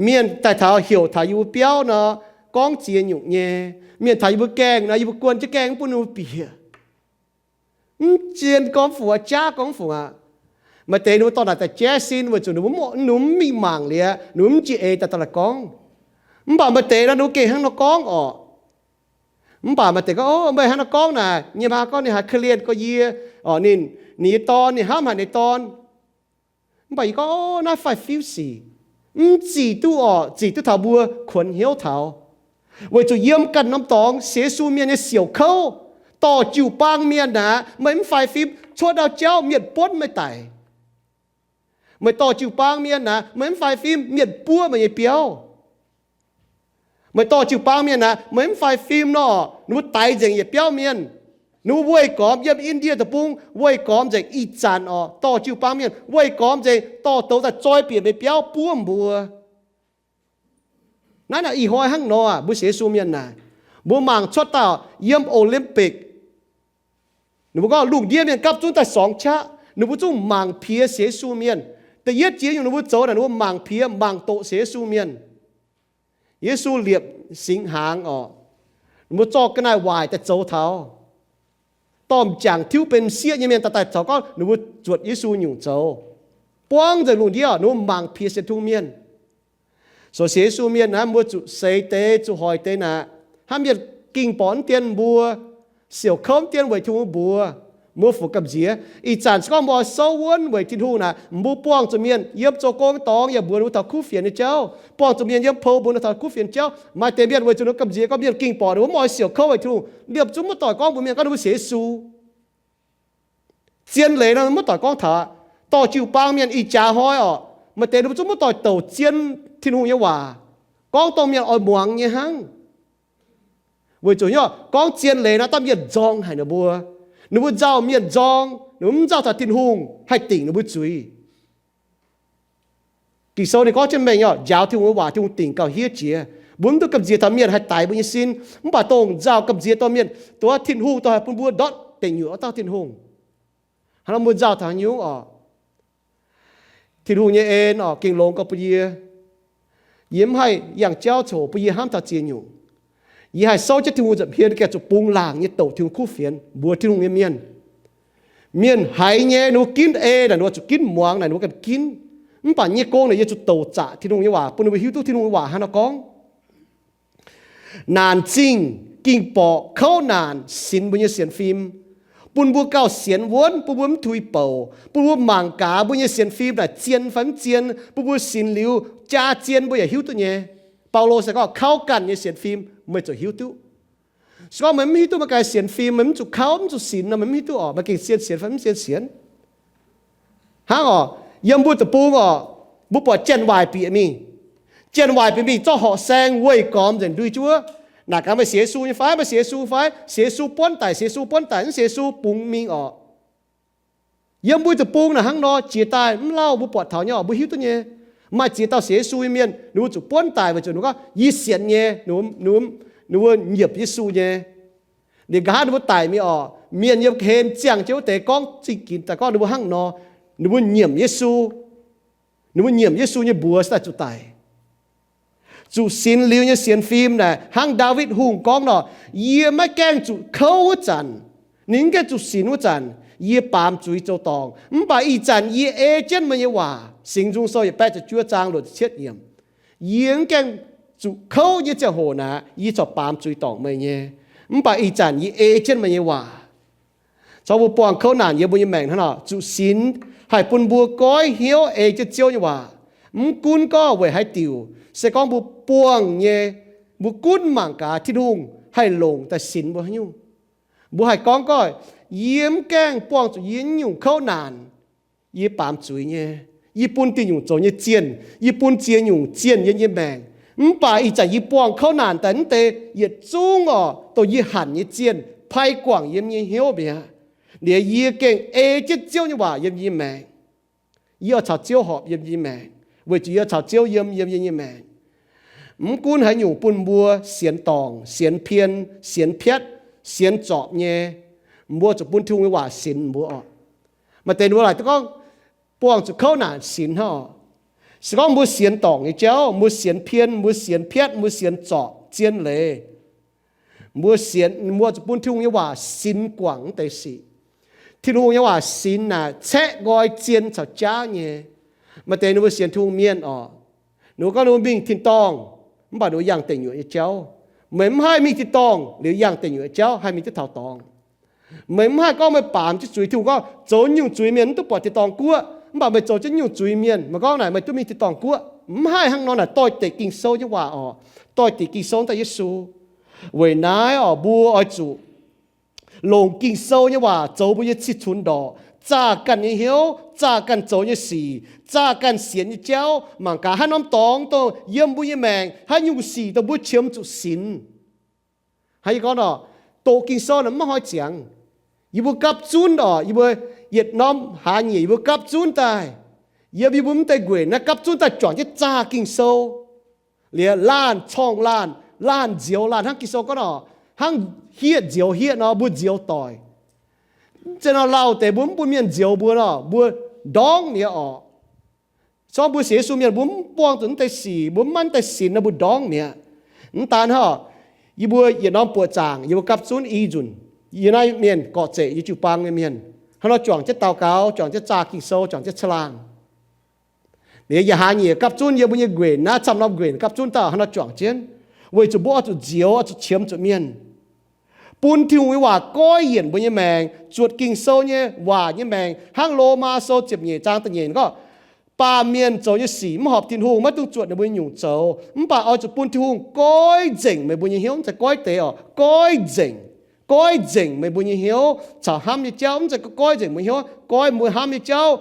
Mienh daaih taux heuc taux yie mbuo biauv nor, gorngv ziex nyungc nyei. Mienh taux yie mbuo gaengh nor, yie mbuo guon jienv gaengh mv bun ninh mbuo bieqc. Mv zien gorngv fungc aqv, jaav gorngv fungc aqv. Maaih deix ninh mbuo dorh naaic daaih jaiv sin weic zuqc ninh mbuo mv, ninh mbuo mv mingh mangc liuz, ninh mbuo mv jiex eix daaih dorh naaic gorngv. Mv baac maaih deix nor ninh mbuo gengh hnangv nor gorngv orqc. Mv baac maaih deix gorngv, o, meih hnangv nor gorngv naaic, nyei maa gorngv ninh haiz korv-lienh gorx yie, orqc, ninh, ninh nyei dorn, ninh hnamv haic ninh nyei dorn. Mv baac yie gorngv, o, naaiv faix-fim sic, mv zic duqv orqc, zic duqv taux mbuo kuonx hnyouv taux. Weic zuqc yiem ganh norm dorngx sienx Yesu mienh nyei siouc kouv, dorh jiu-baang mienh aqv, meih mv faix-fim, cuotv ndau jauv mienh buonv meih daic. Meih dorh jiu-baang mienh aqv, meih mv faix-fim, mienh buov meih nyei biauv. Meih dorh jiu-baang mienh aqv, meih mv faix-fim nor, ninh mbuo daix nzengc yietc biauv mienh. Ninh mbuo weih gormx yiem Indie Deic-Bung, weih gormx nzengc ih zanc orqc, dorh jiu-baang mienh weih gormx nzengc, dorh douz daaih zoi bieqc meih biauv buov mbuo. Naaiv naaic ih hnoi hnangv nor aqv, mbuo sienx Yesu mienh naaic, mbuo mangc cuotv daaih yiem Olympic, ninh mbuo gorngv lungh ndiev mienh gapv zunv daaih sorngx qaqv, ninh mbuo zungv mangc piex sienx Yesu mienh. Da'yietv jiex nyungc ninh mbuo zoux naaic, ninh mbuo mangc piex, mangc doqc sienx Yesu mienh. Yesu liepc singx hnaangx orqc, ninh mbuo zorqv ga'naaiv waaic daaih zoux taux. Dorh m'jangc tiuv benx m'sieqv nyei mienh daaih, daaih caux gorngv ninh mbuo zuotc Yesu nyungc zoux. Buangv nzengc lungh ndiev orqc, ninh mbuo mangc piex sienx Tin-Hungh mienh. So sienx Yesu mienh naaiv, mbuo zuqc seix deix, zuqc hoic deix naaic. Hnangv mienh ging borqc mv dien mbuo, siouc kouv mv dien weic Tin-Hungh mbuox, mbuo fungc gamh nziex. Ih zanc se gorngv mbuo oix souv wuonv weic Tin-Hungh naaic, mbuo buangh zuqc mienh yiem zoux gong nyei dorngx yaac mbuox ninh mbuo taux kuv fienx nyei jauv, buangh zuqc mienh yiem pou mbuox ninh taux kuv fienx jauv. Maaih deix mienh weic zuqc ninh gamh nziex gorngv mienh ging borqc, ninh mbuo mv oix siouc kouv weic Tin-Hungh, liemh zungv maiv doic gorngv mbuox mienh gorngv ninh mbuo sienx Yesu. Zien leiz nor maiv doic gorngv taux. Dorh jiu-baang mienh ih jaax hnoi orqc, maaih deix ninh mbuo zungv maiv doic douc zien Tin-Hungh nyei waac, gorngv dongh mienh oix muangx nyei hnangv. Weic zuqc gorngv zien leiz nor daaih mienh nzorng haic ninh mbuo. Ninh mbuo nzauh mienh nzorng, ninh mbuo mv nzauh taux Tin-Hungh haih dingc ninh mbuo zuiz. Ging-Sou ninh gorngv jienv mengh orqc, njaaux Tin-Hungh nyei waac Tin-Hungh dingc gauh hiev jiex. Mbuo mv duqv gamh nziex taux mienh haih daix mbuo nyei sin, mv baac dongh nzauh gamh nziex taux mienh, dongh Tin-Hungh dongh haih bun mbuo ndortv deic nyuoqc wuov dauh Tin-Hungh. Hnangv nor mbuo nzauh taux haaix nyungc orqc? Tin-Hungh nyei en orqc gengh longx gau bun yie. Yie mv haih yangh jauv coc bun yie hnamv taux ziex nyungc. Yie haih souv jienv Tin-Hungh nza'hmien gaengh zuqc bungx laangc nyei douc Tin-Hungh kuv fienx, mbuox Tin-Hungh nyei mienh. Mienh haiz nyei ninh mbuo ginv ei naaic, ninh mbuo zuqc ginv muangx naaic, ninh mbuo ganh ginv. Mv baac yie nyei gong naaic yie zuqc douc zaqc Tin-Hungh nyei waac bun ninh mbuo hiuv duqv Tin-Hungh nyei waac hnangv nor gorngv. Naanc zingh ging borqc kouv naanc sinx mbuo nyei sienx fim, bun mbuo gauh sienx wuonv, bun mbuo mv tuix bouc, bun mbuo mangc gaax mbuo nyei sienx fim naaic zien fai mv zien, bun mbuo sinx liuz jaa zien mbuo yaac hiuv duqv nyei. Baulo se gorngv kauv ganh nyei sienx fim meih ziouc hiuv duqv. Se gorngv meih mv hiuv duqv meih ganh sienx fim, meih mv zuqc kauv mv zuqc sinx nor, meih mv hiuv duqv orqc, meih gengh zien sienx fai mv zien sienx. Hnangv orqc, yiem mbuo deic-bung orqc, mbuo buatc janx-waaic bieqc mingh. Janx-waaic bieqc mingh zorqv horqc saeng weih gormx nzengc ndui juov. Naaic gaax meih sienx Yesu nyei fai? Meih sienx Yesu fai? Sienx Yesu buonv daic, sienx Yesu buonv daic, mv sienx Yesu bungx mingh orqc. Yiem mbuo deic-bung naaic hnangv nor jiex daaih mv lauh, mbuo buatc taux nyei orqc, mbuo hiuv duqv nyei. Maaih ziex dauh sienx Yesu nyei mienh, ninh mbuo zuqc buonv daic weic zuqc ninh gorngv, yie sienx nyei, ninh mbuo nyiemc Yesu nyei. Liuz nqa'haav ninh mbuo daic mingh orqc, mienh yiem ga'hlen ziangh jienv wuov deix gorngv zingh ginx daaih gorngv ninh mbuo hnangv nor, ninh mbuo nyiemc Yesu. Ninh mbuo nyiemc Yesu nyei mbuox se daaih zuqc daic. Zuqc sinx liuz nyei sienx fim naaic hnangv Ndaawitv Hungh gorngv nor, yie maiv gaengh zuqc kouv wuov zanc, ninh mv gaengh zuqc sinx wuov zanc, yie baamz zuiz zoux dorngc. Mv baac ih zanc yie ei jienv meih nyei waac, Singx Nzung Sou yietc baeqv ziepc juov zaang luoqc ziepc cietv yiemc, yie mv gaengh zuqc kouv nyei ziangh hoc naaic, yie corc baamz zuiz dorngc meih nyei. Mv baac ih zanc yie ei jienv meih nyei waac. Corc mbuo buangh kouv naanc yiem mbuo nyei maengc hnangv nor, zuqc sinx haih bun mbuo goiv hnyouv ei jienv Ziouv nyei waac. Mv gunv gorngv weic haaix diuc, se gorngv mbuo buangh nyei, mbuo gunv mangc gaax Tin-Hungh haih longc daaih sinx mbuo haaix nyungc. Mbuo haih gorngv gorngv, yie mv gaengh buangh zuqc yie nyungc kouv naanc, yie baamz zuiz nyei, yie bun diuh nyungc zoux nyei zienh, yie bun ziex nyungc zienh yiem yie maengc. Mv baac ih zanc yie buangh kouv naanc daaih wuov deix yietc zungv orqc, dongh yie hanc nyei zienh pai guangc yiem nyei hnyouv mi'aqv. Liuz yie gengh ei jienv Ziouv nyei waac yiem yie maengc. Yie oix caux Ziouv horpc yiem yie maengc, weic zuqc yie caux Ziouv yiem, yiem yie nyei maengc. Mv gunv haaix nyungc bun mbuo sienx dorngc, sienx pien, sienx piatv, sienx zorpc nyei, mbuo zuqc bun Tin-Hungh nyei waac sinx mbuo orqc. Maaih deix ninh mbuo laaic duqv gorngv buangh zuqc kouv naanc sinx hnangv orqc. Se gorngv mbuo sienx dorngc nyei jauv, mbuo sienx pien, mbuo sienx piatv, mbuo sienx zorpc zien leiz, mbuo sienx, mbuo zuqc bun Tin-Hungh nyei waac sinx guangc wuov deix sic. Tin-Hungh nyei waac sinx naaic caeqv nqoi zien caux jaav nyei. Maaih deix ninh mbuo sienx Tin-Hungh mienh orqc, ninh mbuo gorngv ninh mbuo mingh tin-dorngh, mv baac ninh mbuo yangh deic nyuoqc nyei jauv. Meih mv haih mingh tin-dorngh liuz yangh deic nyuoqc nyei jauv haih mingh duqv taux dorngx. Meih mv haih gorngv meih baamz jienv zuiz. Tin-Hungh gorngv zoux nyungc zuiz mienh mv duqv buatc tin-dorngh guoqv, mv baac meih zoux jienv nyungc zuiz mienh, meih gorngv naaic meih duqv mingh tin-dorngh guoqv. Mv haih hnangv nor. Naaic doix-dekc Ging-Sou nyei waac orqc. Doix-dekc Ging-Sou daaih Yesu. Weic naaiv orqc, mbuo oix zuqc longc Ging-Sou nyei waac zoux mbuo nyei cih cunx ndorqc, zaah ganh nyei hnyouv, zaah ganh zoux nyei sic, zaah ganh sienx nyei jauv, mangc gaax haaix norm dorngx dongh yiem mbuo nyei maengc, haaix nyungc sic dongh mbuo qiemx zuqc sinx. Hnangv yie gorngv orqc, doqc Ging-Sou naaic maiv hnoi ziangx. Yie mbuo gapv zunv orqc, yie mbuo yietc norm hlaax nyieqc yie mbuo gapv zunv daaih, yiem yie mbuo mv deix nquenc naaiv gapv zunv daaih juangc jienv zaah Ging-Sou. Liuz laanh corngh laanh, laanh nzioux laanh hnangv Ging-Sou gorngv orqc, hnangv hiev nzioux hiev nor mbuo nzioux doic. Mv zeiz nor lauh deix mbuo mv bun mienh nzioux mbuo nor mbuo ndorngv mi'aqv orqc. Corc mbuo sienx Yesu mienh mbuo mv buangh zuqc mv deix sic, mbuo mv maaih mv deix sinx nor mbuo ndorngv mi'aqv. Mv daan hnangv, yie mbuo yietc norm buoqc zaangc yie mbuo gapv zunv i nzunc, yie naaiv mienh gorqv-zeqc yie jiu-baang nyei mienh hnangv nor juangc jienv daux gaux, juangc jienv zaah Ging-Sou, juangc jienv caangh laangh. Liuz yaac hlaax nyieqc gapv zunv yiem mbuo nyei nquenc naaiv, camv norm nquenc gapv zunv daaih hnangv nor juangc jienv, weic zuqc mbuo oix zuqc nzioux, oix zuqc qiemx zuqc mienh, bun Tin-Hungh nyei waac goiv yienc mbuo nyei maengc, zuotc Ging-Sou nyei waac nyei maengc. Hnangv Lomaa Sou ziepc nyeic zaang da'nyeic gorngv, baamh mienh zoux nyei sic mv horpc Tin-Hungh, maiv dungx zuotc ninh mbuo nyei nyungc zoux. Mv baac oix zuqc bun Tin-Hungh goiv nzengc meih mbuo nyei hnyouv, mv zeiz goiv deix orqc, goiv nzengc. Goiv nzengc meih mbuo nyei hnyouv caux hnamv nyei jauv, mv zeiz goiv nzengc mbuo hnyouv, goiv mbuo hnamv nyei jauv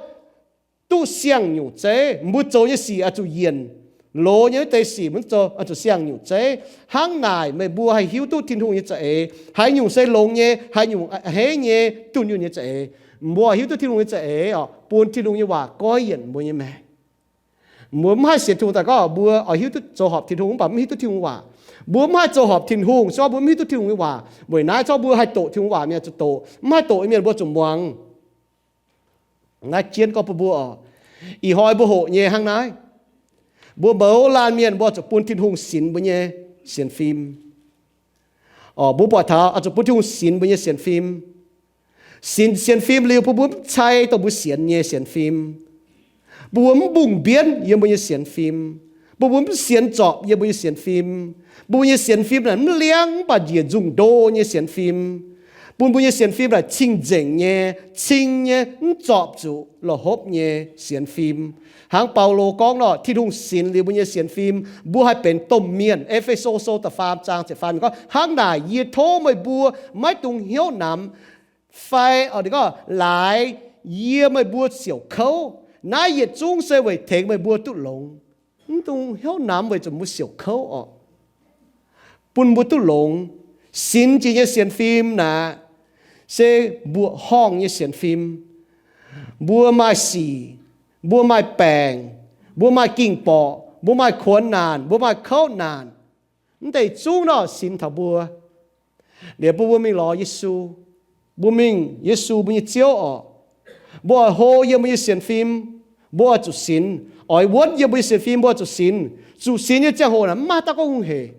duqv siang-nyungc zeiv. Mbuo zoux nyei sic oix zuqc yienc loz nyei wuov deix sic mbuo zoux oix zuqc siang-nyungc zeiv. Hnangv naaic meih mbuo haih hiuv duqv Tin-Hungh nyei za'eix, haaix nyungc se longx nyei, haaix nyungc a'hneiv nyei, dunh yunh nyei za'eix. Mbuo hiuv duqv Tin-Hungh nyei za'eix orqc, bun Tin-Hungh nyei waac goiv yienc mbuo nyei maengc. Mbuo mv haih sienx Tin-Hungh daaih gorngv mbuo oix hiuv duqv zoux horpc Tin-Hungh mv baac mv hiuv duqv Tin-Hungh waac. Mbuo mv haih zoux horpc Tin-Hungh se gorngv mbuo mv hiuv duqv Tin-Hungh nyei waac. Weic naaiv se gorngv mbuo haih doqc Tin-Hungh waac mienh zuqc doqc, mv haih doqc nyei mienh mbuo zuqc muangx. Naaiv jienv gorngv bun mbuo oc, ih hnoi mbuo hoqc nyei hnangv naaiv. Mbuo mouz laanh mienh mbuo zuqc bun Tin-Hungh sinx mbuo nyei sienx fim. Oc, mbuo buatc taux oix zuqc bun Tin-Hungh sinx mbuo nyei sienx fim. Sinx sienx fim liuz bun mbuo mv cai dongh mbuo sienx nyei sienx fim. Bun mbuo mv mbungh mbienv yiem mbuo nyei sienx fim. Bun mbuo mv sienx zorpc yiem mbuo nyei sienx fim. Bun mbuo nyei sienx fim naaic mv liangv mv baac njiec nzungh ndo nyei sienx fim. Bun mbuo nyei sienx fim naaic cing-nzengc nyei, cing nyei, mv zorpc zuqc la'hopv nyei sienx fim. Hnangv Baulo gorngv nor, Tin-Hungh sinx liuz mbuo nyei sienx fim, mbuo haih benx domh mienh. E^fe^so Sou da'faam zaang ziepc faam gorngv, hnangv naaic yie tov meih mbuo maiv dungx hnyouv namx fai, oc, ninh gorngv, laaix yie meih mbuo siouc kouv. Naaiv yietc zungv se weic tengx meih mbuo duqv longx. Mv dungx hnyouv namx weic zuqc mbuo siouc kouv oc. Bun mbuo duqv longx. Sinx jiex nyei sienx fim naaic se mbuoqc horngh nyei sienx fim. Mbuo maaih sic, mbuo maaih baengc, mbuo maaih ging-borqc, mbuo maaih kuonx naanc, mbuo maaih kouv naanc, mv deix zungv nor sinx taux mbuo. Liuz bun mbuo mingh lorz Yesu. Mbuo mingh Yesu mbuo nyei Ziouv oc. Mbuo oix hlo yiem mbuo nyei sienx fim, mbuo oix zuqc sinx. Oix wuonv yiem mbuo nyei sienx fim, mbuo oix zuqc sinx. Zuqc sinx nyei ziangh hoc naaic mv maaih haaix dauh gorngv hungh heic.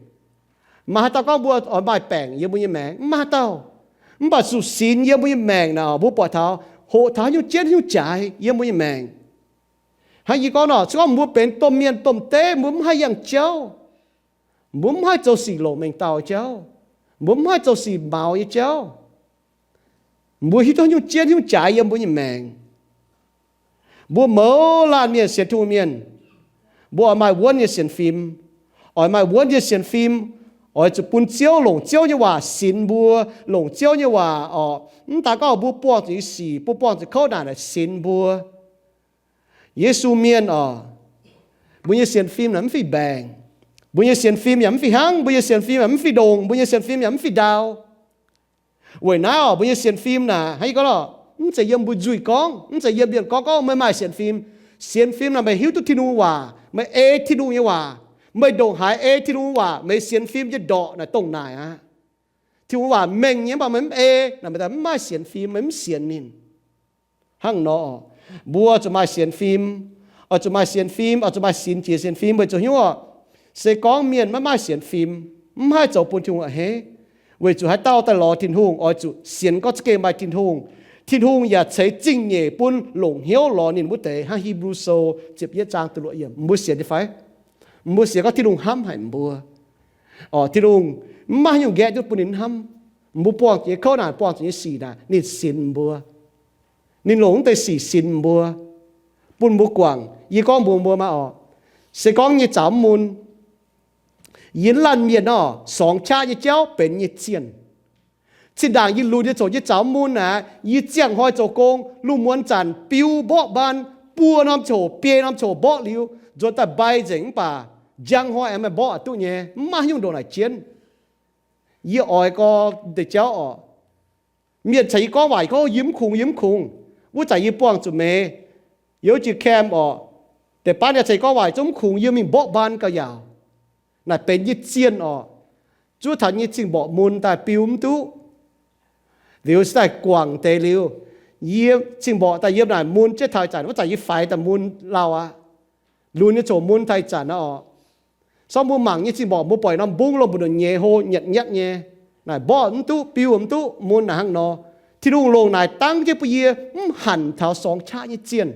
Mv maaih haaix dauh gorngv mbuo oix maaih baengc yiem mbuo nyei maengc, mv maaih haaix dauh. Mv baac zuqc sinx yiem mbuo nyei maengc naaic, mbuo buatc taux hoqc taux haaix nyungc jienv haaix nyungc jaaix yiem mbuo nyei maengc. Hnangv yie gorngv nor, se gorngv mbuo benx domh mienh domh deiv, mbuo mv haih yangh jauv, mbuo mv haih zoux sic longc mengh dauh jauv, mbuo mv haih zoux sic maux nyei jauv, mbuo hiuv duqv haaix nyungc jienv haaix nyungc jaaix yiem mbuo nyei maengc. Mbuo mouz laanh mienh sienx Tin-Hungh mienh, mbuo oix maaih wuonv nyei sienx fim. Oix maaih wuonv nyei sienx fim, oix zuqc bun Ziouv, longc Ziouv nyei waac sinx mbuo, longc Ziouv nyei waac oc. Mv daaih gorngv mbuo buangh zuqc nyei sic, mbuo buangh zuqc kouv naanc naaic sinx mbuo. Yesu mienh oc, mbuo nyei sienx fim naaic mv fih mbaengc. Mbuo nyei sienx fim yaac mv fih hnangv. Mbuo nyei sienx fim yaac mv fih ndongc. Mbuo nyei sienx fim yaac mv fih ndau. Weic naaiv oc, mbuo nyei sienx fim naaic, hnangv yie gorngv lorqc, mv zeiz yiem mbuo nzuih gorngv, mv zeiz yiem mienh gorngv, gorngv meih maaih sienx fim. Sienx fim naaic meih hiuv duqv Tin-Hungh waac, meih ei Tin-Hungh nyei waac, meih ndongc haaix ei Tin-Hungh waac, meih sienx fim nyei ndorqc naaic dongh naaic aqv. Tin-Hungh waac mengh nyei mv baac meih mv ei naaic, meih mv maaih sienx fim, meih mv sienx ninh. Hnangv nor, mbuo zuqc maaih sienx fim, oix zuqc maaih sienx fim, oix zuqc maaih sinx jiex sienx fim weic zuqc hnyouv oc. Se gorngv mienh maiv maaih sienx fim, mv haih zoux bun Tin-Hungh a'hneiv. Weic zuqc haaix dauh daaih lorz Tin-Hungh oix zuqc sienx gorngv za'gengh maaih Tin-Hungh. Tin-Hungh yaac ceix zingh nyeic bun longc hnyouv lorz ninh wuov deix. Hnangv Hipv^lu Sou ziepc yietv zaang da'luoqc yiemc, mbuo sienx nyei fai? Mbuo sienx gorngv Tin-Hungh hnamv haic mbuo. Oc, Tin-Hungh mv maaih haaix nyungc nqaeqv duqv bun ninh hnamv. Mbuo buangh zuqc nyei kouv naanc, buangh zuqc nyei sic naaic, ninh sinx mbuo. Ninh longc wuov deix sic sinx mbuo, bun mbuo guangc. Yie gorngv mbuox mbuo maah oc, se gorngv nyei zaux mv mun, yie laanh mienh nor, sorngx qaqv nyei jauv benx nyei zienh. Zinh ndaangc yie lunx nyei zoqc nyei zaux mv mun aqv, yie ziangh hnoi zoux gong, lungh muonz zanc biu mborqv mbaan, buo norm ziangh hoc, biei norm ziangh hoc mborqv liuz, nzuonx daaih mbai nzengc mv baac njang hnoi aengx maaih mborqv duqv nyei, mv maaih haaix nyungc ndongc naaic jienv. Yie oix gorx deix jauv oc. Mienh caux yie gorngv waac, yie gorngv, yie mv kungx, yie mv kungx. Wuov zanc yie buangh zuqc meih, yie wuov jiex camp oc, deix baav yaac caux yie gorngv waac, zungv mv kungx, yie mingh mborqv mbaan gauh yaauc. Naaic benx nyei zienh oc. Zuov taux nyei zingh mborqc mun daaih biu mv duqv. Liuz se daaih guangc deix liuz, yie zingh mborqc daaih yiem naaic mun jienv taux ih zanc, wuov zanc yie faix daaih mun lauh aqv. Lunx nyei zoqc mun taux ih zanc aqv oc. Sorng mbuo mangc nyei zingh mborqc mbuo buatc norm mbungv lomh mbu'ndongx nyeiz hlo nyatv nyatv nyei. Naaic mborqv mv duqv, biu mv duqv, mun naaic hnangv nor. Tin-Hungh longc naaic dangv jienv bun yie mv hanc taux sorngx qaqv nyei zienh.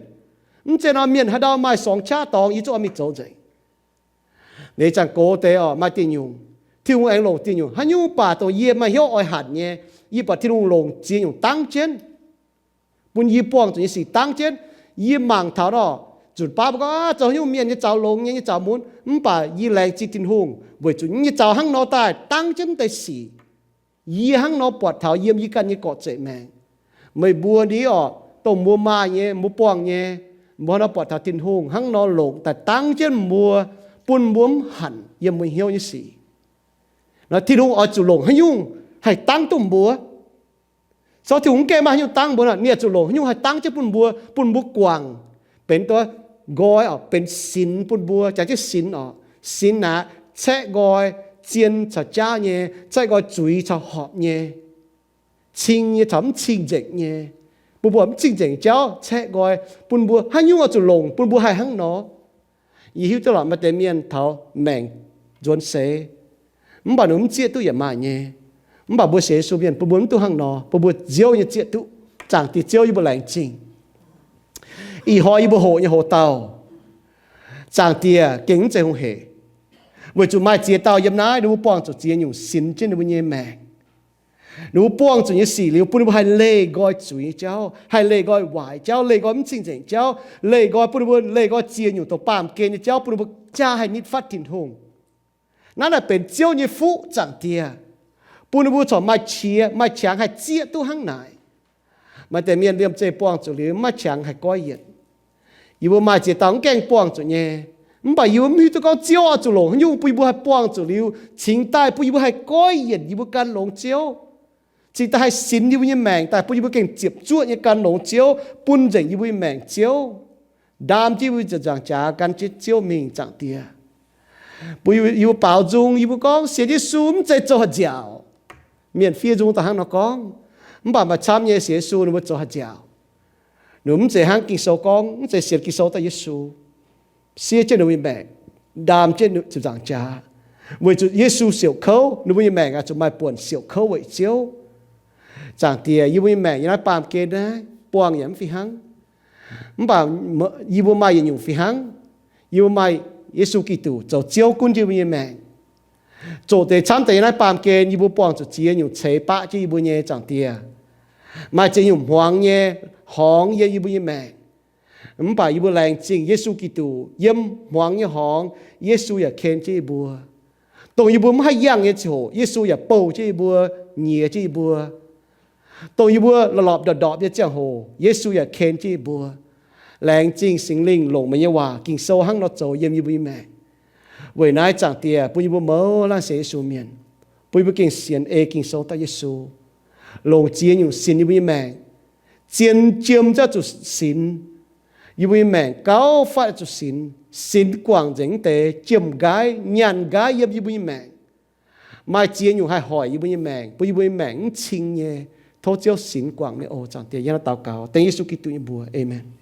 Mv zeiz nor mienh haaix ndau maaih sorngx qaqv dorngx, yie zungv oix mingh zoux nzengc. Liuz ih zanc gox deix oc, maaih dieh nyungc, Tin-Hungh aengx longc dieh nyungc haaix nyungc baac dongh yie maaih hnyouv oix hanc nyei, yie buatc Tin-Hungh longc ziex nyungc dangv jienv bun yie buangh zuqc nyei sic dangv jienv. Yie mangc taux nor, zunc baav mbuo gorngv, aa, zoux haaix nyungc mienh nyei zaux longx nyei, nyei zaux mun, mv baac yie laengz zingh Tin-Hungh weic zuqc nyei zaux hnangv nor daaih dangv jienv deix sic. Yie hnangv nor buatc taux yiem yie ganh nyei gorqv-zeqc maengc. Meih mbuo ni oc, dongh mbuo maaih nyei, mbuo buangh nyei, mbuo hnangv nor buatc taux Tin-Hungh hnangv nor longc daaih dangv jienv mbuo, bun mbuo mv hanc yiem mbuo hnyouv nyei sic. Nor Tin-Hungh oix zuqc longc haaix nyungc haih dangv duqv mbuo? Sorng Tin-Hungh mv gaengh maaih haaix nyungc dangv mbuo nor, ninh oix zuqc longc haaix nyungc haih dangv jienv bun mbuo, bun mbuo guangc, benx duqv nqoi oc, benx sinx bun mbuo, jangx jienv sinx oc. Sinx naaic caeqv nqoi zien caux jaav nyei, caeqv nqoi zuiz caux horpc nyei, cing nyei caux mv cing nzengc nyei, bun mbuo mv cing-nzengc nyei jauv caeqv nqoi, bun mbuo haaix nyungc oix zuqc longc bun mbuo haih hnangv nor. Yie hiuv duqv lorqc maaih deix mienh taux maengc nzuonx seix, mv baac ninh mv zieqv duqv yaac maaih nyei. Mv baac mbuo sienx Yesu mienh bun mbuo mv duqv hnangv nor, bun mbuo Ziouv nyei zieqv duqv. Zaangc Diex Ziouv, yie mbuo laengz zingh. Ih hnoi yie mbuo hoqc nyei hoz dauh, Zaangc Diex, gengh mv zeiz hungh hec, weic zuqc maaih ziex dauh yiem naaiv, ninh mbuo buangh zuqc ziex nyungc sinx jienv ninh mbuo nyei maengc. Ninh mbuo buangh zuqc nyei sic liuz, bun ninh mbuo haih leih nqoi zuiz nyei jauv, haih leih nqoi waaic jauv, leih nqoi mv cing-nzengc jauv, leih nqoi, bun ninh mbuo leih nqoi ziex nyungc dongh baamh gen nyei jauv, bun ninh mbuo jaa haih nitv fatv Tin-Hungh. Naaiv naaic benx Ziouv nyei fuqv, Zaangc Diex, bun ninh mbuo corc maaih qiex maaih qangx haih zieqv duqv hnangv naaic. Maaih deix mienh liemh zeih buangh zuqc liuz maiv qangx haih goiv yienc. Yie mbuo maaih ziex dauh mv gaengh buangh zuqc nyei, mv baac yie mbuo mv hiuv duqv gorngv Ziouv oix zuqc longc haaix nyungc bun yie mbuo haih buangh zuqc liuz cingx daaih bun yih mbuo haih goiv yienc yie mbuo gan longx Ziouv, cingx daaih haih sinx yie mbuo nyei maengc daaih bun yih mbuo gengh ziepc zuoqv nyei gan longx Ziouv, bun nzengc yie mbuo nyei maengc Ziouv, ndaam jienv yie mbuo ziepc nzaangc jaax gan jienv Ziouv mingh, Zaangc Diex. Bun yie mbuo baaux nzung, yie mbuo gorngv sienx Yesu mv zeiz zoux haaix nziaauc. Mienh fiev nzung daaih hnangv nor gorngv. Mv baac maaih camv nyei sienx Yesu ninh mbuo zoux haaix nziaauc. Ninh mv zeiz hnangv Ging-Sou gorngv, mv zeiz sienx Ging-Sou daaih Yesu siev jienv ninh mbuo nyei maengc, ndaam jienv ziepc nzaangc jaax, weic zuqc Yesu siouc kouv, ninh mbuo nyei maengc oix zuqc maaih buonc siouc kouv weic Ziouv. Zaangc Diex, yie mbuo nyei maengc yiem naaiv baamh gen naaiv buangh yaac mv fih hnangv. Mv baac yie mbuo maaih yietc nyungc fih hnangv. Yie mbuo maaih Yesu Giduc zoux Ziouv gunv jienv yie mbuo nyei maengc. Zoqc deix camv deix yiem naaiv baamh gen yie mbuo buangh zuqc ziex nyungc ceix baqv jienv yie mbuo nyei, Zaangc Diex. Maaih ziex nyungc hmuangx nyei horngz yiem yie mbuo nyei maengc. Mv baac yie mbuo laengz zingh Yesu Giduc yiem hmuangx nyei horngz, Yesu yaac ken jienv yie mbuo. Dongh yie mbuo mv haih yangh nyei ziangh hoc, Yesu yaac bouh jienv yie mbuo, nyiex jienv yie mbuo. Dongh yie mbuo lorpc lorpc ndorpc ndorpc nyei ziangh hoc, Yesu yaac ken jienv yie mbuo. Laengz zingh Singx Lingh longc meih nyei waac Ging-Sou hnangv nor zoux yiem yie mbuo nyei maengc. Weic naaiv, Zaangc Diex, bun yie mbuo mouz laanh sienx Yesu mienh, bun yie mbuo gengh sienx ei Ging-Sou daaih Yesu, longc ziex nyungc sinx yie mbuo nyei maengc. Zien jiem ziouc zuqc sinx. Yie mbuo nyei maengc gauh fatv zuqc sinx. Sinx guangc nzengc wuov deix jiem-nqaiv nyanc nqaiv yiem yie mbuo nyei maengc. Maaih ziex nyungc haih hoic yie mbuo nyei maengc, bun yie mbuo nyei maengc mv cing nyei. Tov Ziouv sinx guangc meih oc, Zaangc Diex. Yie hnangv naaiv daux gaux dengv Yesu Giduc nyei mbuox. Aamen.